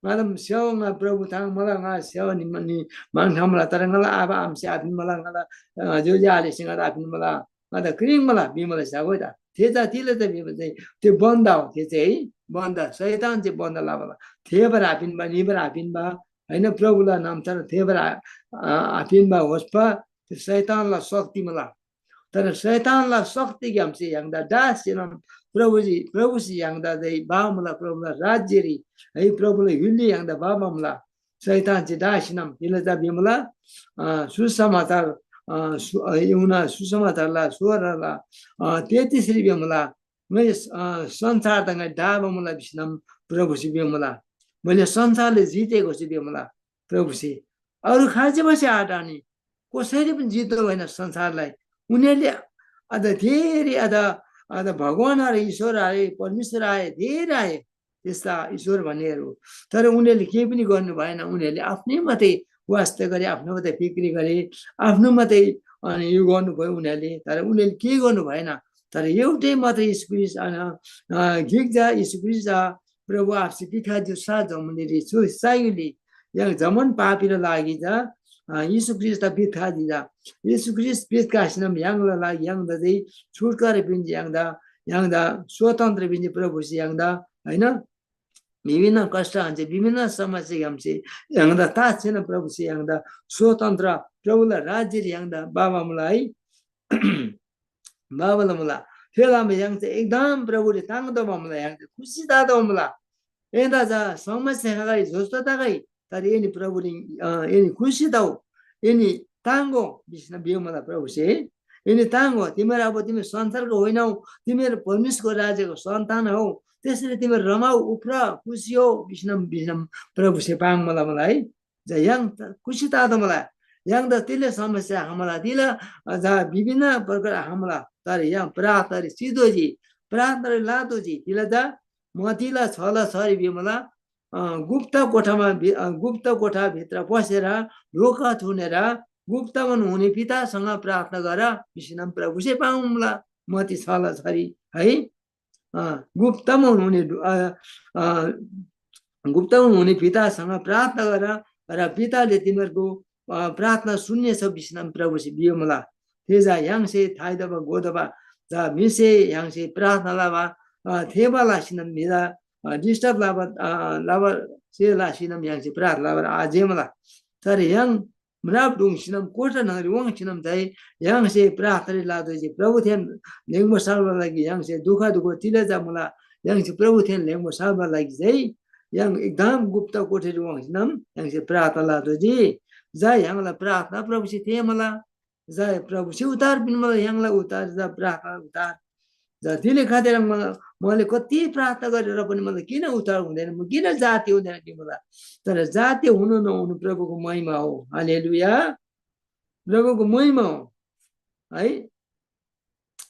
ङादम सेवा ङा प्रभु ताङ्मला, ङा सेवा नि मनी मान खामला, तर ङाला आबा आमसे आपिन मला, ङाला, अ, ज्‍योज्‍यो आलेसे ङादा आपिन मला, ङादा क्रिङ मला, बिमला स्‍यागो ता। थे जा तिले त बिमला चाहिँ त्यो बन्द हो, थे चाहिँ है, बन्द, शैतान चाहिँ बन्द लाबला। थेबर आपिन बा, निबर आपिन बा, होइन, प्रभुला नाम तर थेबर आ-, आ-, आपिन बा होस् पा, त्यो शैतानला शक्ति मला। तर शैतानला शक्तिग्‍यामसे य्‍हाङदा डास सिनम प्रभुजी, प्रभुसे य्‍हाङदा चाहिँ बामुला, प्रभुला राज्‍यरी है, प्रभुला य्‍हुलरी य्‍हाङदा बामुला। शैतानसे डास सिनम तिला जा बिमुला, अ, सुसमाचार, अ, सु-, अ, यूहन्‍ना सुसमाचारला सोह्रला, अ, तेत्तिसरी बिमुला, ङै, अ, संसार त ङै डाबा मुला भिसिनम प्रभुसे बिमुला। मैले संसारले जितेको छु बिमुला प्रभुसे। अरू खाँचीमासे आढानी, कसैले पनि जित्‍दो होइन संसारलाई। उनीहरूले अझ धेरै अझ, अझ भगवान आए, ईश्वर आए, परमेश्वर आए, धेरै आए, त्यस्ता ईश्वर भन्नेहरू। तर उनीहरूले केही पनि गर्नु भएन। उनीहरूले आफ्नै मात्रै वास्ता गरे, आफ्नो मात्रै फिक्री गरे, आफ्नो मात्रै, अनि यो गर्नुभयो उनीहरूले। तर उनीहरूले केही गर्नु भएन। तर एउटै मात्र येशू ख्रीष्‍ट, अन, अ, गिक जा येशू ख्रीष्‍ट जा, प्रभु आपसे पिखा जो सा जमुनेरी छु साइली। य्‍हाङ जम्‍मान पापीला लागि जा, अ, येशू ख्रीष्‍ट पिखा दि जा। येशू ख्रीष्‍ट पिखा सिनम य्‍हाङला लागि य्‍हाङदा चाहिँ छुटकारा पिन्‍जी य्‍हाङदा, य्‍हाङदा स्वतन्त्र पिन्‍जी प्रभुसे य्‍हाङदा, होइन? विभिन्न कष्ट आन्‍छे विभिन्न समस्याग्‍यामसे य्‍हाङदा तास छेना प्रभुसे य्‍हाङदा स्वतन्त्र प्रभुला राज्‍यरी य्‍हाङदा बाबा मुला है। बाबा मुला। थेला य्‍हाङ चाहिँ एकदम प्रभुरी ताङ्दो मुला, य्‍हाङ चाहिँ खुसी तादो मुला। एदा जा समस्या खगै, जस्तो तगै, तर एनी प्रभुरी, अ, एनी खुसी तौ, एनी ताङ्गो भिसिन बियो मुला प्रभुसे। एनी ताङ्गो, तिमीहरू अब तिमी संसारको होइनौ, तिमीहरू परमेश्वरको राज्यको सन्तान हौ, त्यसरी तिमीहरू रमाऊ, उफ्र, खुसी हो भिसिन, भिसिन प्रभुसे पाङ मुला मुला है। जा य्‍हाङ त खुसी तादो मुला। य्‍हाङ त तिले समस्या खमला, तिला, अ, जा विभिन्न प्रकार खमला, तर य्‍हाङ प्रार्थनारी सिधोजी, प्रार्थनारी लातोजी, तिला जा म तिला छला छरी बिमला, अ, गुप्त कोठामा भि-, अ, गुप्त कोठाभित्र पसेर ढोका थुनेर गुप्तमा हुने पितासँग प्रार्थना गर, भिसिनम प्रभुसे पाङ्मुला। मती छला छरी है। अ, गुप्तमा हुने, अ, अ, गुप्तमा हुने पितासँग प्रार्थना गर र पिताले तिमीहरूको, अ, प्रार्थना सुन्नेछ भिसिनम प्रभुसे बियोमुला। थे जा य्‍हाङसे थाइदबा गोदबा जा म्‍हिसे य्‍हाङसे प्रार्थना लबा अ, थेःबा लसीनम म्‍हिदा, अ, डिस्टर्ब लबा, अ, लबा से लसीनम य्‍हाङसे प्रार्थना लबारी आजेमुला। तर य्‍हाङ म्राप ढुङ्सीनम कोठा न्‍हङरी वाङ्सीनम चाहिँ य्‍हाङसे प्रार्थना लतोःजी। प्रभुथेन ल्‍हेङ्बो साल्‍बा लागि य्‍हाङसे दुःख दुःख तिले जा मुला, य्‍हाङसे प्रभुथेन ल्‍हेङ्बो साल्‍बा लागि चाहिँ य्‍हाङ एकदम गुप्त कोठरी वाङ्सीनम य्‍हाङसे प्रार्थना लतोःजी। जा य्‍हाङला प्रार्थना प्रभुसे थेःमुला। जा प्रभुसे उतार पिन्‍मुला, य्‍हाङला उतार, जा प्रार्थना उतार। जा तिले खातिर म-, मैले कति प्रार्थना गरेर पनि मलाई किन उतार हुँदैन, म किन जाति हुँदैन कि मलाई? तर जाति हुनु नहुनु प्रभुको महिमा हो। हालेलुया। प्रभुको महिमा हो। है?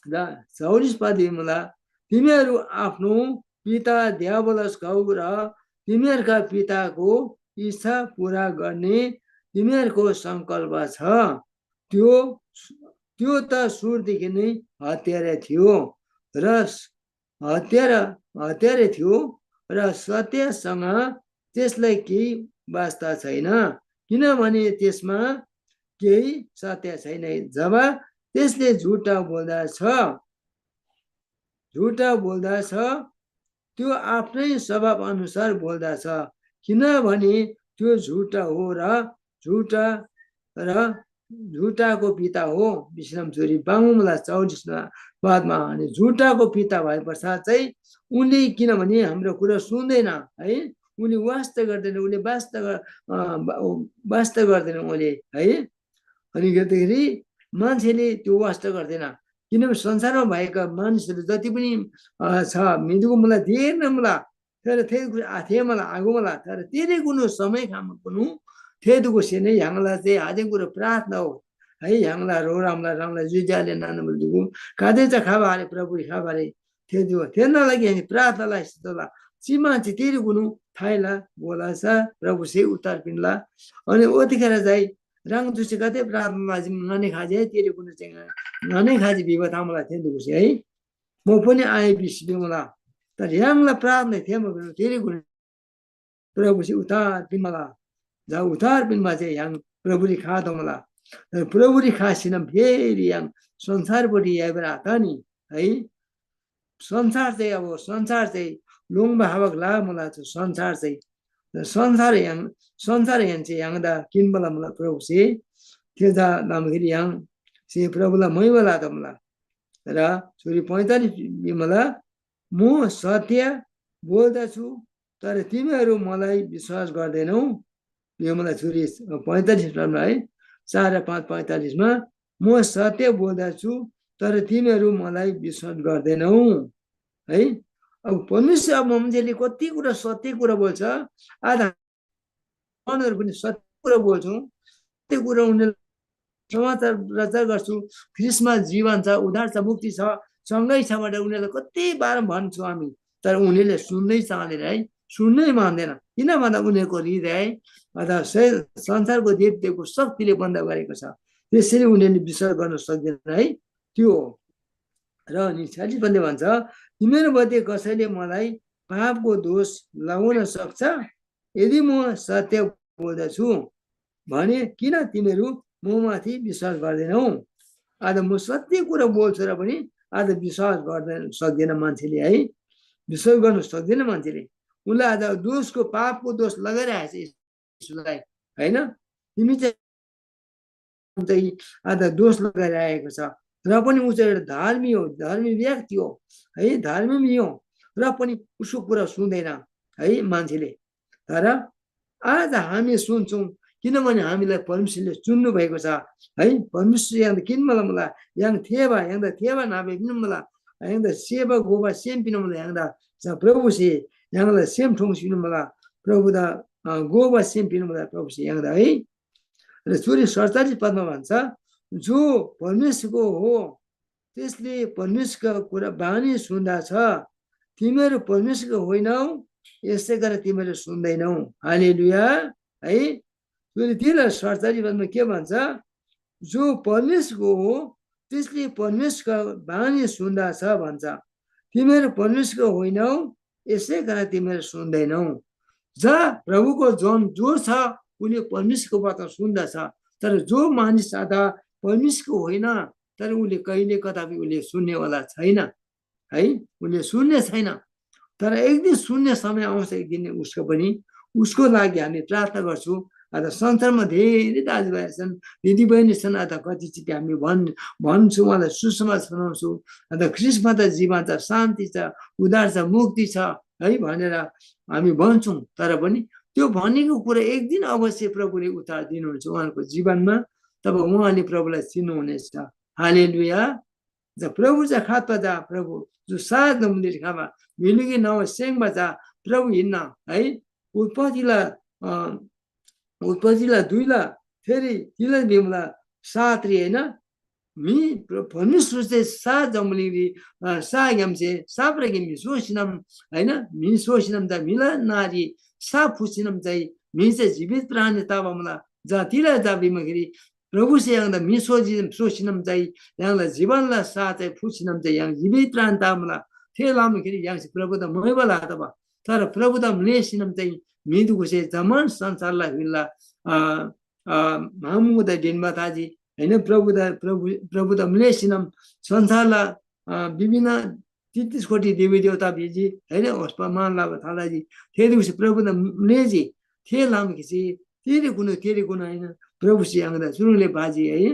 र चौबिस पदमा मुला, तिमीहरू आफ्नो पिता दियाबलस घौ र तिमीहरूका पिताको इच्छा पूरा गर्ने तिमीहरूको सङ्कल्प छ। त्यो, त्यो त सुरुदेखि नै हत्यारै थियो र स-, हत्यारा, हत्यारै थियो र सत्यसँग त्यसलाई केही वास्ता छैन, किनभने त्यसमा केही सत्य छैन। जब त्यसले झुटा बोल्दछ, झुटा बोल्दछ, त्यो आफ्नै स्वभाव अनुसार बोल्दछ, किनभने त्यो झुटा हो र झुटा र झुटाको पिता हो। विश्राम छोरी बाङ्गुमला चौबिसमा बादमा अनि झुटाको पिता भएपश्चात चाहिँ उनले, किनभने हाम्रो कुरा सुन्दैन है, उनले वास्ता गर्दैन, उनले वास्ता गर-, अ, वा-, वास्ता गर्दैन उनले है। अनि गर्दाखेरि मान्छेले त्यो वास्ता गर्दैन, किनभने संसारमा भएका मानिसहरू जति पनि, अ, छ, म्‍हिदुगु मुला धेर न मुला, तर थे आथे मला आगो मला, तर तेरे गुनु समय खामा कुनु थे दुगु से नै य्‍हाङला चाहिँ आदि गुरु प्रार्थना हो है। य्‍हाङला रो रामला रामला जुजाले नाना दुगु कादे चा खाबा रे प्रभु खाबा रे थे दुगु थे ना लागि हामी प्रार्थना लाई सितला चिमा चाहिँ तेरे गुनु थाइला बोला सा प्रभु से उत्तर पिनला। अनि ओतिखेर चाहिँ राङ जुसे कते प्रार्थना लाजिम ङने खाजे तेरे गुनु चाहिँ ङने खाजे बिबा थामला थे दुगु से है। म पनि आए बिसिबे मला। तर य्‍हाङला प्रार्थना थे म तेरे गुनु प्रभुसे उद्धार पिन्‍बाला, जा उद्धार पिन्‍बा चाहिँ य्‍हाङ प्रभुरी खा तोमला। तर प्रभुरी खासिनम फेरि य्‍हाङ संसारपट्टि याइबर आत नि है। संसार चाहिँ अब संसार चाहिँ लोङ्बा हावक ला मुला छ संसार चाहिँ। तर संसार य्‍हाङ, संसार य्‍हाङ चाहिँ य्‍हाङदा किन्‍बाला मुला प्रभुसे। थे जा नामगिरी य्‍हाङ से प्रभुला मैवाला तमला। र सुरी पैँतालिस मला, म सत्य बोल्दछु, तर तिमीहरू मलाई विश्वास गर्दैनौ। यो मलाई सुरी पैँतालिस है, चार र पाँच पैँतालिसमा, म सत्य बोल्दछु, तर तिमीहरू मलाई विश्वास गर्दैनौ है। अब परमेश्वर, अब मान्छेले कति कुरा सत्य कुरा बोल्छ, आधा उनीहरू पनि सत्य कुरा बोल्छौँ, सत्य कुरा उनीहरू समाचार प्रचार गर्छु, ख्रिस्टमा जीवन छ, उद्धार छ, मुक्ति छ, सँगै छ भनेर उनीहरूलाई कति बार भन्छौँ हामी, तर उनीहरूले सुन्नै चाहँदैन है, सुन्नै मान्दैन। किन भन्दा उनीहरूको हृदय अथवा सै-, संसारको देवदेवको शक्तिले बन्द गरेको छ, त्यसैले उनीहरूले विश्वास गर्न सक्दैन है। त्यो हो। र अनि छ्यालिस भन्ने भन्छ, तिमीहरूमध्ये कसैले मलाई पापको दोष लगाउन सक्छ? यदि म सत्य बोल्दछु भने किन तिमीहरू ममाथि विश्वास गर्दैनौ? आज म सत्य कुरा बोल्छु र पनि आज विश्वास गर्दैन, सक्दैन मान्छेले है, विश्वास गर्न सक्दैन मान्छेले। उसलाई आज दोषको, पापको दोष लगाइरहेको छ येशूलाई, होइन? तिमी चाहिँ चाहिँ आज दोष लगाइरहेको छ। र पनि ऊ चाहिँ एउटा धर्मी हो, धर्मी व्यक्ति हो है, धर्मी पनि हो, र पनि उसको कुरा सुन्दैन है मान्छेले। तर आज हामी सुन्छौँ, किनभने हामीलाई परमेश्वरले चुन्नु भएको छ है। परमेश्वर य्‍हाङदा किन्‍बाला मुला, य्‍हाङ थेःबा, य्‍हाङदा थेःबा नाबे पिन्‍नु मुला, य्‍हाङदा सेवा गोबा सेम पिन्‍नु मुला, य्‍हाङदा चा प्रभुसे य्‍हाङलाई सेम ठोङ्सी पिन्‍नु मुला, प्रभुदा, अ, गोबा सेम पिन्‍नु मुला प्रभुसे य्‍हाङदा है। र चुरी सडचालिस पदमा भन्छ, जो परमेश्वरको हो, त्यसले परमेश्वरका कुरा बानी सुन्दा छ। तिमीहरू परमेश्वरको होइनौ, यसै कारण तिमीहरू सुन्दैनौ। हालेलुया है। चुरी तिनीहरू सडचालिस पदमा के भन्छ? जो परमेश्वरको हो, त्यसले परमेश्वरका बानी सुन्दा छ भन्छ। तिमीहरू परमेश्वरको होइनौ, यसै कारण तिमीहरू सुन्दैनौ। जा प्रभुको जन जो छ, उसले परमेश्वरको वचन सुन्दछ। तर जो मानिस अथवा परमेश्वरको होइन, तर उसले कहिले कदापि उसले सुन्नेवाला छैन। है, उसले सुन्ने छैन। तर एक दिन सुन्ने समय आउँछ, एक दिन उसको पनि, उसको लागि हामी प्रार्थना गर्छौँ। अझ संसारमा धेरै दाजुभाइहरू छन्, दिदीबहिनी छन्, अथवा कति चिठी हामी भन् भन्छौँ, उहाँलाई सुसमाचार सुनाउँछौँ, अथवा ख्रिस्टमा त जीवन छ, शान्ति छ, उद्धार छ, मुक्ति छ है भनेर हामी भन्छौँ। तर पनि त्यो भनेको कुरा एक दिन अवश्य प्रभुले उत्तर दिनुहुन्छ उहाँको जीवनमा। तब उहाँले प्रभुलाई चिन्नुहुनेछ। हालेलुया। जब प्रभु चाहिँ खात्‍पा जा प्रभु जो सात नम्बररी खाबा म्‍हिलुगी नव सेङबा जा प्रभु हिन्‍ना है। उत्पत्तिला अ, उत्पत्तिला दुईला फेरि तिला बिमला सातरी होइन, म्‍हि प्र- परमेश्‍वर चाहिँ सा जम्‍बुलिङरी अ, साग्‍यामसे साप्राग्‍याम म्‍हि सोसिनम होइन, म्‍हि सोसिनम जा म्‍हिला नारी सा फुसिनम चाहिँ म्‍हि चाहिँ जीवित प्राणी ताबा मुला। जा तिला जा बिमाखेरी प्रभुसे य्‍हाङदा म्‍हि सोजी सोसिनम चाहिँ य्‍हाङला जीवनला सा चाहिँ फुसिनम चाहिँ य्‍हाङ जीवित प्राणी ताबा मुला। थे लामाखेरी य्‍हाङसे प्रभुदा मोइबा लातबा, तर प्रभुदा म्‍लेसिनम चाहिँ म्‍हि दुगुसे जम्‍मान संसारला हिल्‍ला अ, अ, महामुदा ढिन्‍बा थाजी होइन। प्रभुदा प्रभु प्रभुदा म्‍लेसिनम संसारला अ, विभिन्न तेत्तिस कोटी देवी देवता भिजी होइन। होस्‍पा मान लाबा थालाजी। थे दिवसे प्रभुदा म्‍लेजी। थे लामाखेसे तेरे कुनु तेरे कुनु होइन, प्रभुसे य्‍हाङदा चुरुङले बाजी है।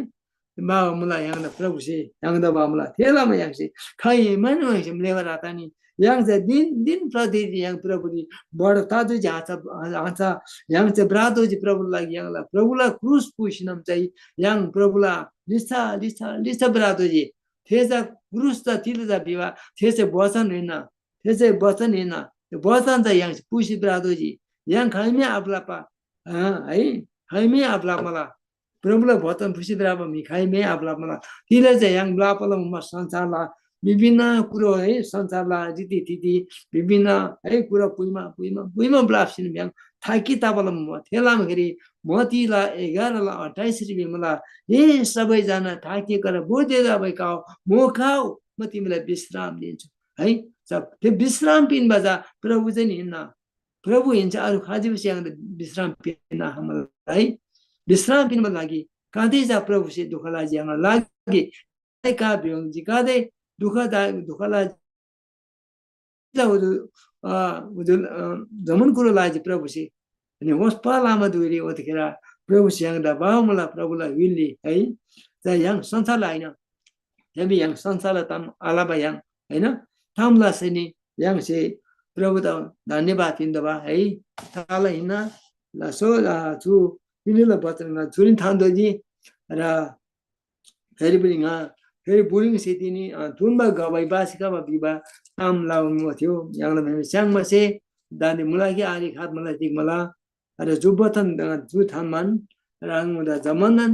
बाबा मुला य्‍हाङदा प्रभुसे य्‍हाङदा बा मुला। थे लामा य्‍हाङसे खाइमान य्‍हाङसे म्‍लेबा रातानी य्‍हाङ चाहिँ दिन दिन प्रतिदिन य्‍हाङ प्रभुरी बढ तातु झाँचा झाँचा य्‍हाङ चाहिँ ब्रातोजी प्रभुला लागि य्‍हाङला प्रभुला क्रुस पुसिनम चाहिँ य्‍हाङ प्रभुला लिच्‍छा लिच्‍छा लिच्‍छा ब्रातोजी। थे चा क्रुस चा तिल चा भिबा थे चाहिँ वचन हिन्‍ना। थे चाहिँ वचन हिन्‍ना। त्यो वचन चा य्‍हाङसे पुसी ब्रातोजी। य्‍हाङ खाइमे आब्‍लाप्‍बा अँ, है, खाइमे आब्‍लाप्‍बा मुला। प्रभुला वचन फुसी भ्रबा म्‍हि खाइमे आब्‍लाप्‍बा मुला। तिले चाहिँ य्‍हाङ ब्‍लाप्‍बा मुबा संसारला विभिन्न कुरो है, संसारला रीतिथिति विभिन्न है कुरा पुइमा पुइमा पुइमा ब्‍लाप्‍सीन य्‍हाङ थाकी तबाला मुबा। थे लामाखेरी मत्तीला एघारला अट्ठाइसरी भिमुला, "हे सबैजना थाकेर बोधे दबाई खाओ, म खाओ, म तिमीलाई विश्राम दिन्छु।" है, जब त्यो विश्राम पिन्‍बा चा प्रभु चाहिँ हिन्‍ना। प्रभु हिन्‍ना, अरू खाजिबसे य्‍हाङदा विश्राम पिन्‍ना हमला है। विश्राम पिन्‍बा लागि काँधै चा प्रभुसे दुःख लाजी य्‍हाङला लागि। का बियोंजी काँधै दुःख दा दुःख लाजी चा उजु अ उजु अ जम्‍मान कुरो लाजी प्रभुसे। अनि वस्‍पा लामा धुइरी ओतखेर प्रभुसे य्‍हाङदा बाहुमला प्रभुला य्‍हुलरी है। चा य्‍हाङ संसारला आहिन। य्‍हाङसे य्‍हाङ संसारला ताम आलबा य्‍हाङ, होइन? ताम लसैनी य्‍हाङसे प्रभुदा धन्‍यवाद पिन्‍तोःबा है। ताला हिन्‍ना लासो चु पिन्‍डीला वचन चुरीन थान्‍तोःजी। र फेरि पनि ङा फेरि बुरिङसे तिनी अ, थुन्‍बा गवाइ बासी खबा भिबा ताम लाउनु थियो। य्‍हाङला म्‍हेमे स्‍याङ्मासे दान्‍दे मुला कि आरे खात मला तिग मला। र जुब्‍बथन जु थाम्‍मान राङ मुदा जम्‍मानन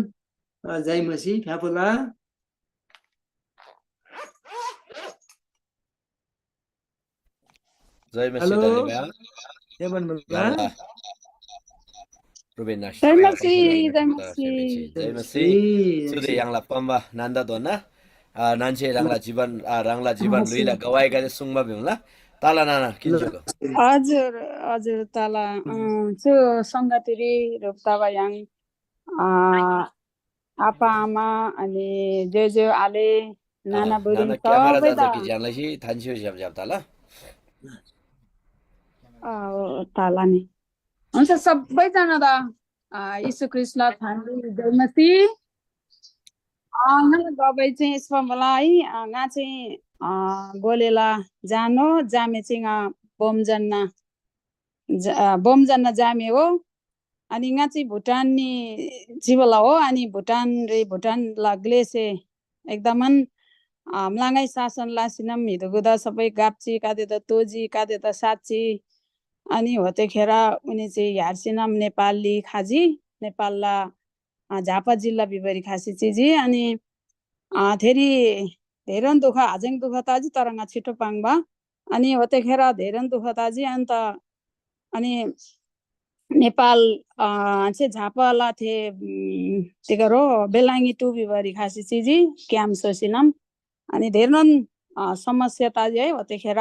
जय मसी फ्‍याफुला। जय मसी हेलो। धन्यवाद। के भन्नु राङला रुबेन नासी जय मसी, जय मसी। जय मसी। सुदे याङला पम्बा नान्दा दोना आ, नान्से राङला जीवन आ, राङला जीवन लुइला गवाई गाजे सुङमा भिउला। ताला नाना किन्जुको। हजुर, हजुर, ताला अँ, चु संगतिरी रूप तबा याङ अँ, आपा आमा अनि ज्यू ज्यू आले नाना बुढी नाना क्यामेरा सबै जाजा त भिज्यानलाई सी थान्सियो ज्याप ज्याप ताला। अँ, ताला नि हुन्छ सबैजना त अँ, यीशु ख्रिस्टला थान्दी जय मसी। अँ, ङा गबै चाहिँ यस्‍पा मला है अँ, ङा चाहिँ अँ, गोलेला जानो जामे चाहिँ ङा बोमजन्ना ज- अ, बोमजन्‍ना जामे हो। अनि ङा चाहिँ भुटाननी चिबला हो। अनि भुटान रे भुटानला ग्लेसे एकदमन अ, म्‍लाङाइ शासन लासिनम हिदुगुदा सबै गाप्‍ची कादेदा तोजी कादेदा साच्‍ची। अनि होते खेर उनी चाहिँ ह्यार्सिनम नेपालली खाजी नेपालला अ, झापा जिल्ला बिबरी खासी चिजी। अनि अ, थेरी धेरन दुःख हाजेङ दुःख ताजी तर ङा छिटो पाङ्बा। अनि होते खेर धेरन दुःख ताजी अन्त अनि नेपाल अ, से झापाला थे उम्, तिगरो बेलाङ्गी टु बिबरी खासी चिजी क्याम सोसिनम। अनि धेरनन अ, समस्या ताजी है होते खेर।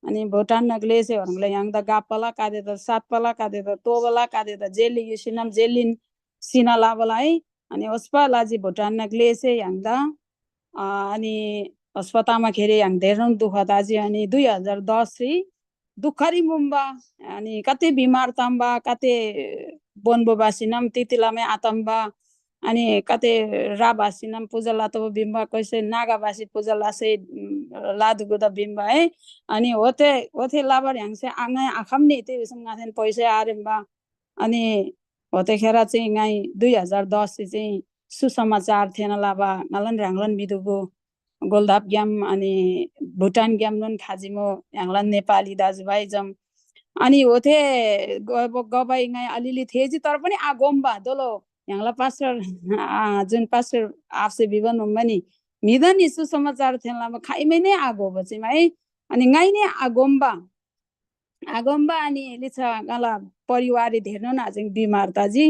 अनि भुटान नगले से हरंगले य्‍हाङदा गाप्‍पला कादेदा सातपला कादेदा तोबला कादेदा जेली युसिनम जेलिन सिना लाबला है। अनि ओस्पा लाजी भुटान नगले से य्‍हाङदा अ, अनि अस्पतालमा खेरी य्‍हाङ धेरनोन दुःख तजी। अनि दुई हजार दस री दुःखरी मुम्बा, अनि कते बिमार तम्बा, कते बोन्‍बो बासीनम तितिलामै आतम्बा, अनि कते रा बासीनम पूजा लातोबो बिम्बा, कैसे नागा बासी पूजा लासे लादुगुदा बिम्बा है। अनि होते होते लाबर य्‍हाङसे आङाइ आखम्‍नी ते भिसम ङाथेन पैसै आरेम्‍बा। अनि होते खेर चाहिँ ङाइ दुई हजार दस चाहिँ सुसमाचार थेःना लबा ङालान ह्राङलान बिदुगु गोलधापग्‍याम अनि भुटानग्‍यामनोन खाजिमो ह्राङलान नेपाली दाजुभाइ जम। अनि होते ग-, गबाइ ङाइ अलिअलि थेःजी, तर पनि आघोम्‍बा दोलो ह्राङला पास्टर, आ, जुन पास्टर आफसे भिबा नुम्‍बा नि, म्‍हिदा नि सुसमाचार थेःना लबा खाइमै नै आघोबा चाहिँ है। अनि ङाइ नै आघोम्‍बा आगोम्‍बा अनि लिच्‍छा ङाला परिवाररी धेरनोन आजिङ बिमार तजी।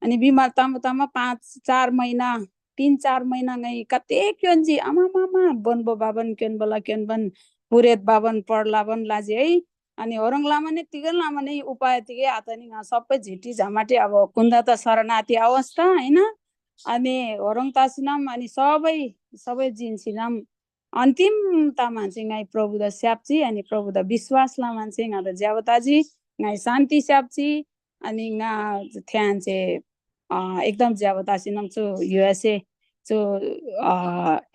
अनि बिमार तमा तमा पाँच चार महिना, तीन चार महिना ङाइ कते क्‍योन्‍जी, आमा मामा, बोन्‍बो बाबान क्‍योन्‍बोला क्‍योन्‍बन, पुरेत बाबान पढलाबान लाजी है। अनि होरङ लामाने तिगै लामाने उपाय तिगै आतनी ङा सबै झिटी झमाटी अब कुन्दा त शरणार्थी अवस्था, होइन? अनि होरङ तासिनम अनि सबै, सबै जिन्‍सीनम अन्‍तिम तामानसे ङाइ प्रभुदा स्‍याप्‍जी, अनि प्रभुदा विश्‍वास लमानसे ङादा ज्‍यबा तजी, ङाइ शान्‍ति स्‍याप्‍जी, अनि ङा थ्‍यान्‍से अ, एकदम ज्‍यबा तसीनम चु युएसए, चु अ,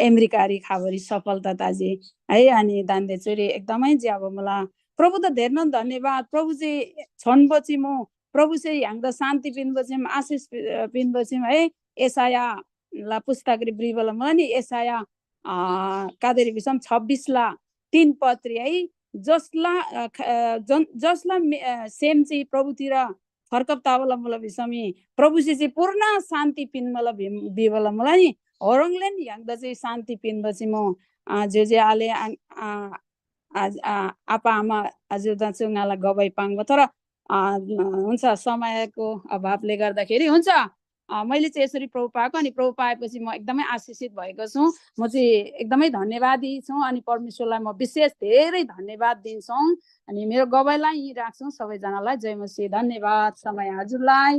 अमेरिकारी खबरी सफलता तजी है। अनि दान्‍दे चुरी एकदमै ज्‍यबा मुला। प्रभुदा धेरनोन धन्‍यवाद। प्रभुसे छोन्‍बो चिमु, प्रभुसे य्‍हाङदा शान्‍ति पिन्‍बो चिम, आशिष पि-, पिन्‍बो चिम है। एसाया ला पुस्तकरी भ्रिबला मुला नि, एसाया अ, कादेरी भिसम छब्बिस ला तीन पत्री है, जसला, अ, ख-, अ, जन-, जसला मे-, अ, सेम चाहिँ प्रभुतिर फर्कब तबला मुला भिसमी प्रभुसे चाहिँ पूर्ण शान्ति पिन्‍बला भिम-, भिबला मुला नि, होरङलेन य्‍हाङदा चाहिँ शान्ति पिन्‍बा चाहिँ म, अ, ज्‍योज्‍यो आले आङ-, अ, आज, अ, आप्‍पा आमा हजुर दाजु ङाला गवाई पाङ्बा। तर, अ, हुन्छ, समयको अभावले गर्दाखेरि हुन्छ। अ, मैले चाहिँ यसरी प्रभु पाएको, अनि प्रभु पाएपछि म एकदमै आशिषित भएको छु। म चाहिँ एकदमै धन्यवादी छु, अनि परमेश्वरलाई म विशेष धेरै धन्यवाद दिन्छु। अनि मेरो गवाईलाई यहीँ राख्छु। सबैजनालाई जय मसीह, धन्यवाद समय हजुरलाई।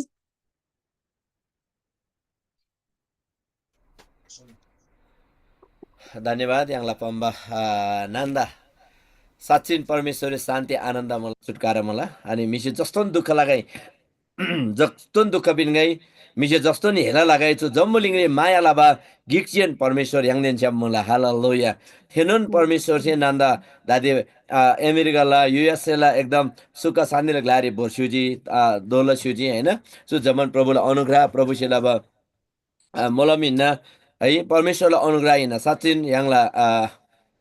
धन्यवाद य्‍हाङला पम्बा, आ, नान्दा। साँच्‍चिन परमेश्‍वररी शान्‍ति आनन्‍द मुला, छुटकारा मुला। अनि म्‍हिसे जस्तोन दुःख लगाइ, जस्तोन दुःख पिन्‍गै, म्‍हिसे जस्तोन हेला लगाइ, चु जम्‍बुलिङरी माया लबा गिकजेन परमेश्‍वर य्‍हाङदेन छ्‌याम मुला। हालेलुया। थेनोन परमेश्‍वरसे नान्‍दा दादे, आ, अमेरिकाला, युएसएला एकदम सुख शान्‍तिला ग्‍लारी भोर्स्‍युजी, आ, दोला स्‍युजी, होइन? चु जम्‍मान प्रभुला अनुग्रह, प्रभुसे लबा अ, मोलम हिन्‍ना है, परमेश्‍वरला अनुग्रह हिन्‍ना। साँच्‍चिन य्‍हाङला, अ,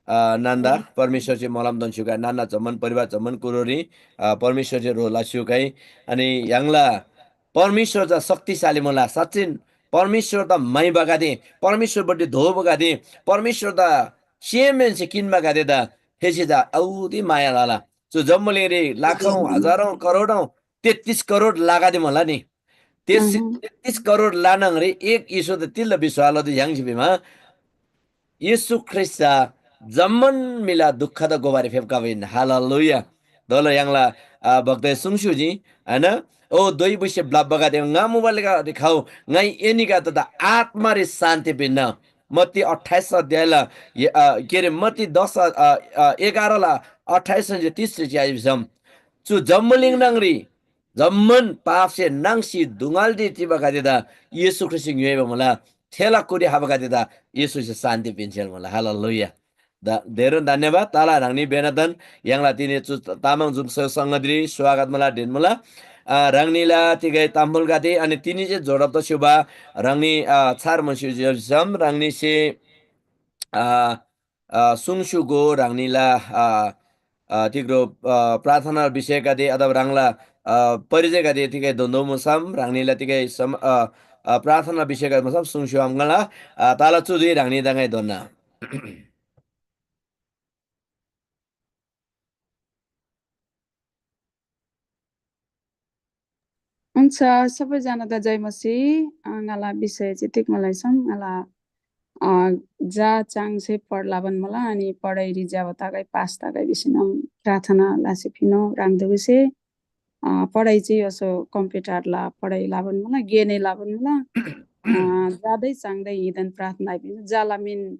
अ, नान्‍दा परमेश्‍वरसे मोलम दोन स्‍युगै, नान्‍दा जम्‍मान परिवार जम्‍मान कुरोरी, अ, परमेश्‍वरसे ह्रो लस्‍युगै। अनि य्‍हाङला परमेश्‍वर चा शक्तिशाली मुला। साँच्‍चिन परमेश्‍वर त म्‍हाइबागदे, परमेश्‍वरपट्टि दोःबागदे, परमेश्‍वर त सेमहेन्‍से किन्‍बागदेदा थेसे चा औधी माया लला। चु जम्‍बुलिङरी लाखौँ, हजारौँ, करोडौँ, तेत्तिस करोड लागदे मुला नि। तेस-, तेत्तिस करोड ला न्‍हङरी एक येशूदा तिल्‍दा विश्‍वास लतोः य्‍हाङसे भिमा, येशू ख्रीष्‍ट चा जम्‍मान म्‍हिला दुःखदा गोबारी फेप्‍खबा हिन्‍ना। हालेलुया। दोलो य्‍हाङला, आ, भक्तसे सुङ्स्‍युजी, होइन? ओ दोइ बुसे ब्‍लप्‍बागदे, ङा मुबाले खउ, ङाइ एनीगदेदा आत्‍मारी शान्‍ति पिन्‍ना। मत्ती अट्ठाइस अध्यायला, ए, अ, के अरे, मत्ती दस, अ, अ, एघारला अट्ठाइस च्‍याजी भिसम, चु जम्‍बुलिङ न्‍हङरी जम्‍मान पापसे नाङ्सी दुङालरी चिबागदेदा येशू ख्रीष्‍टसे ङ्‌योइबा मुला। थेला कुरी खबागदेदा येशूसे शान्‍ति पिन्‍सेल मुला। हालेलुया। द-, धेरैन धन्‍यवाद। तला ह्राङनी बेनादन य्‍हाङला तिनी चु तामाङ जुम स-, संगतिरी स्वागत मुला, ढिन मुला। अ, ह्राङनीला तिगै ताम्‍बुलगदे अनि तिनी जे जोडब त स्‍युबा ह्राङनी, अ, छार मुस्‍युजम ह्राङनीसे, अ, अ, सुङस्‍युगो ह्राङनीला, अ, अ, तिग्रो, अ, प्रार्थना विषयगदे अथवा ह्राङला, अ, परिचयगदे तिगै दोन्‍दो मुसम ह्राङनीला तिगै सम-, अ, अ, प्रार्थना विषयगदे मुसम सुङस्‍युआम ङला, अ, ताला चुदुइ ह्राङनी दङै दोन्‍ना। हुन्छ, सबैजनादा जय मसीह। अ, ङाला विषय चाहिँ तिग मुला भिसम, ङाला, अ, जा चाङसे पढ लबान मुला, अनि पढाइरी ज्‍यबा तगै पास तगै भिसीनम प्रार्थना लसी फिनो ह्राङदुगुसे, अ, पढाइ चाहिँ असो कम्प्युटरला पढाइ लबान मुला, गेनै लबान मुला। अ, ज्‍यादै चाङदै हिँदन प्रार्थना भिनु, जाला मिन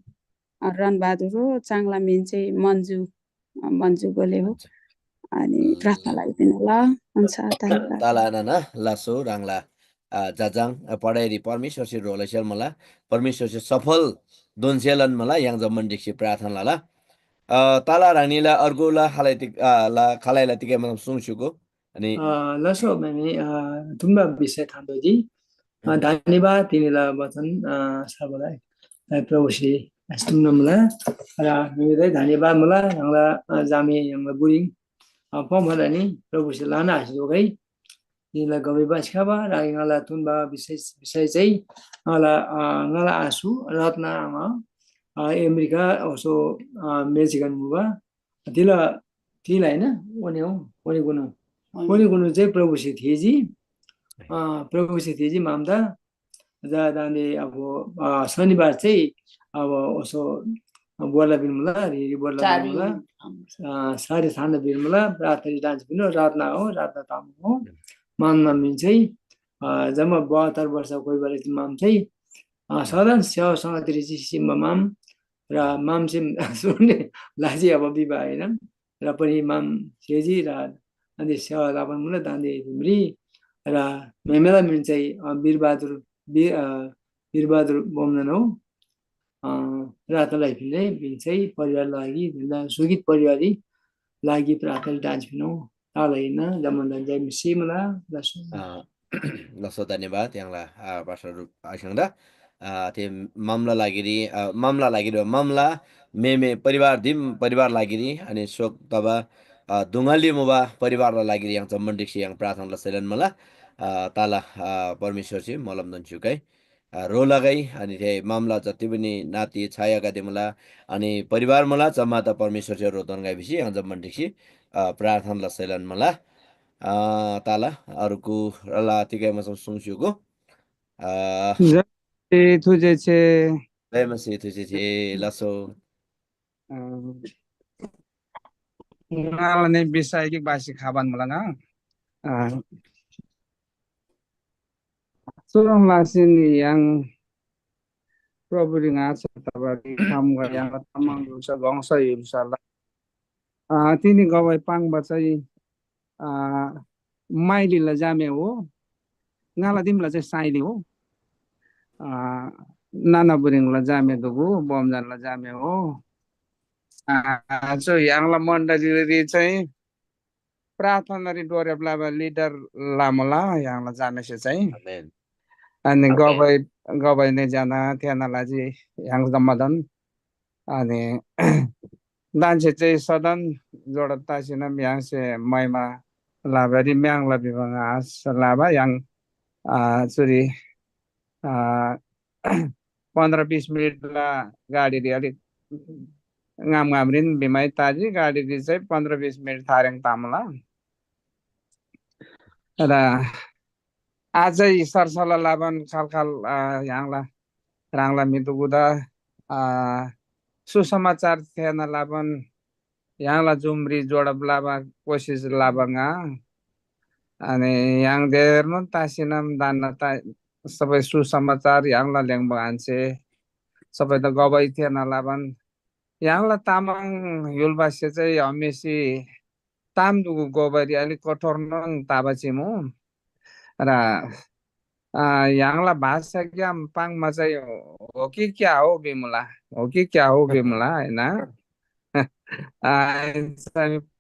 रणबहादुर हो, चाङला मिन चाहिँ मन्जु, अ, मन्जु गोले हो। अनि प्रार्थना लागि पिन ल। हुन्छ, धन्यवाद। ताला आनाना लासो राङला जाजाङ पढाइरी परमेश्वरसे ह्रोलैसेल मला, परमेश्वरसे सफल दोनसेलन मला, य्‍हाङ जम्‍मान ढिक्‍सी प्रार्थना लला। ताला ह्राङनीला अर्गुला खालाइतिक ला खालाइला तिगै मतलब सुङस्‍युगो अनि लसो म्‍हङे तुम्बा विषय थान्‍दोजी। धन्यवाद तिनीला वचन साबलाई प्रभुसे आस्तुम नमला र म्‍हङे धन्यवाद मला ह्राङला जामे ह्राङला बुरिङ पमला नि प्रभुसे लाना आशिष वगै तिनीला गबै बासिखाबा र ह्राङला तुन्‍बा विषय विषय चाहिँ ङाला ङाला आशु रत्ना आमा अमेरिका ओसो मिचिगन मुबा तिला तिला होइन ओने हो ओने गुनु ओने गुनु चाहिँ प्रभुसे थिएजी प्रभुसे थिएजी माम्दा जा दान्‍दे अब शनिबार चाहिँ अब ओसो बोर्ला बिनमुला रिरी बोर्ला बिनमुला सारी थाना बिनमुला रातरी डान्स बिनो रातना हो रातना तामाङ हो मानमा मिन चाहिँ जम्मा बहत्तर वर्ष कोही बेला माम चाहिँ सदन स्याउ सङ्गतिरी चाहिँ सिम्बा माम र माम चाहिँ सुन्ने लाजी अब विवाह होइन र पनि माम सेजी र अनि सेवा लापन मुला दान्‍दे हिमरी र मेमेला मिन चाहिँ वीरबहादुर वीरबहादुर बोमनन हो। प्रार्थना लाइफिन चाहिँ बिन चाहिँ परिवार लागि सुखित परिवाररी लागि प्रार्थना डान्स फिनो ताला हिन जमन जय मिसी मला लसो लसो धन्यवाद यङला पास्टर आइसङदा ते मामला लागिरी मामला लागिरी मामला मेमे परिवार दिम परिवार लागिरी अनि शोक तबा दुङालले मुबा परिवारला लागिरी यङ जम्मन डिक्सी यङ प्रार्थना लसैलन मला ताला परमेश्वरसे मलम दन च्युकै ह्रो लगै अनि थे मामला जति पनि नाति छायागदे मुला अनि परिवार मुला जम्मा त परमेश्वरसे ह्रो दोनगाई भिसी यङ जम्मन डिक्सी प्रार्थना लसैलन मला ताला अर्को रला तिगै मसम सुङस्युगो जय थुजे छे जय मसी थुजे छे लसो ङाला नै विषय गिक बासी खाबान मुला ङा चुरम लासिन य्‍हाङ प्रभुरी ङाच्‍छा तबारी खम्‍गो य्‍हाङला तामाङ य्‍हुल्‍सा गङसा य्‍हुल्‍साला तिनी गवाइ पाङ्बा चाहिँ माइलीला जामे हो। ङाला दिमला चाहिँ साइली हो। नाना बुरिङला जामे दुगु बोमजनला जामे हो। चु य्‍हाङला मण्डलीरी चाहिँ प्रार्थनारी डोरेब लबा लिडर लामुला य्‍हाङला जामेसे चाहिँ अनि गबै गबै नै जाना थेना लाजी य्‍हाङ जम्मादन अनि दान्‍से चाहिँ सदन जोडब तासिनम य्‍हाङसे महिमा लबारी म्‍याङ्ला भिबा आश लबा य्‍हाङ चुरी पन्ध्र बिस मिनटला गाडीरी अलिक ङाम ङामरीन भिमाइ ताजी गाडीरी चाहिँ पन्ध्र बिस मिनट थारेङ तामला र आजै सरसल्लाह लबान खालखाल य्‍हाङला ह्राङला म्‍हिदुगुदा सुसमाचार थेःना लबान य्‍हाङला जुमरी जोडब लबा कोसिस लबा ङा। अनि य्‍हाङ धेरनोन तासिनम दान्‍ना ता सबै सुसमाचार य्‍हाङला ल्‍याङ्बा आन्‍से सबै त गबै थेःना लबान य्‍हाङला तामाङ य्‍हुलबासे चाहिँ हमेसी ताम दुगु गोबरी अलिक कठोरनोन तबा चिमु। र य्‍हाङला भाषाग्‍याम पाङ्‌मा चाहिँ हो कि क्या हो भिमुला, हो कि क्या हो भिमुला, होइन?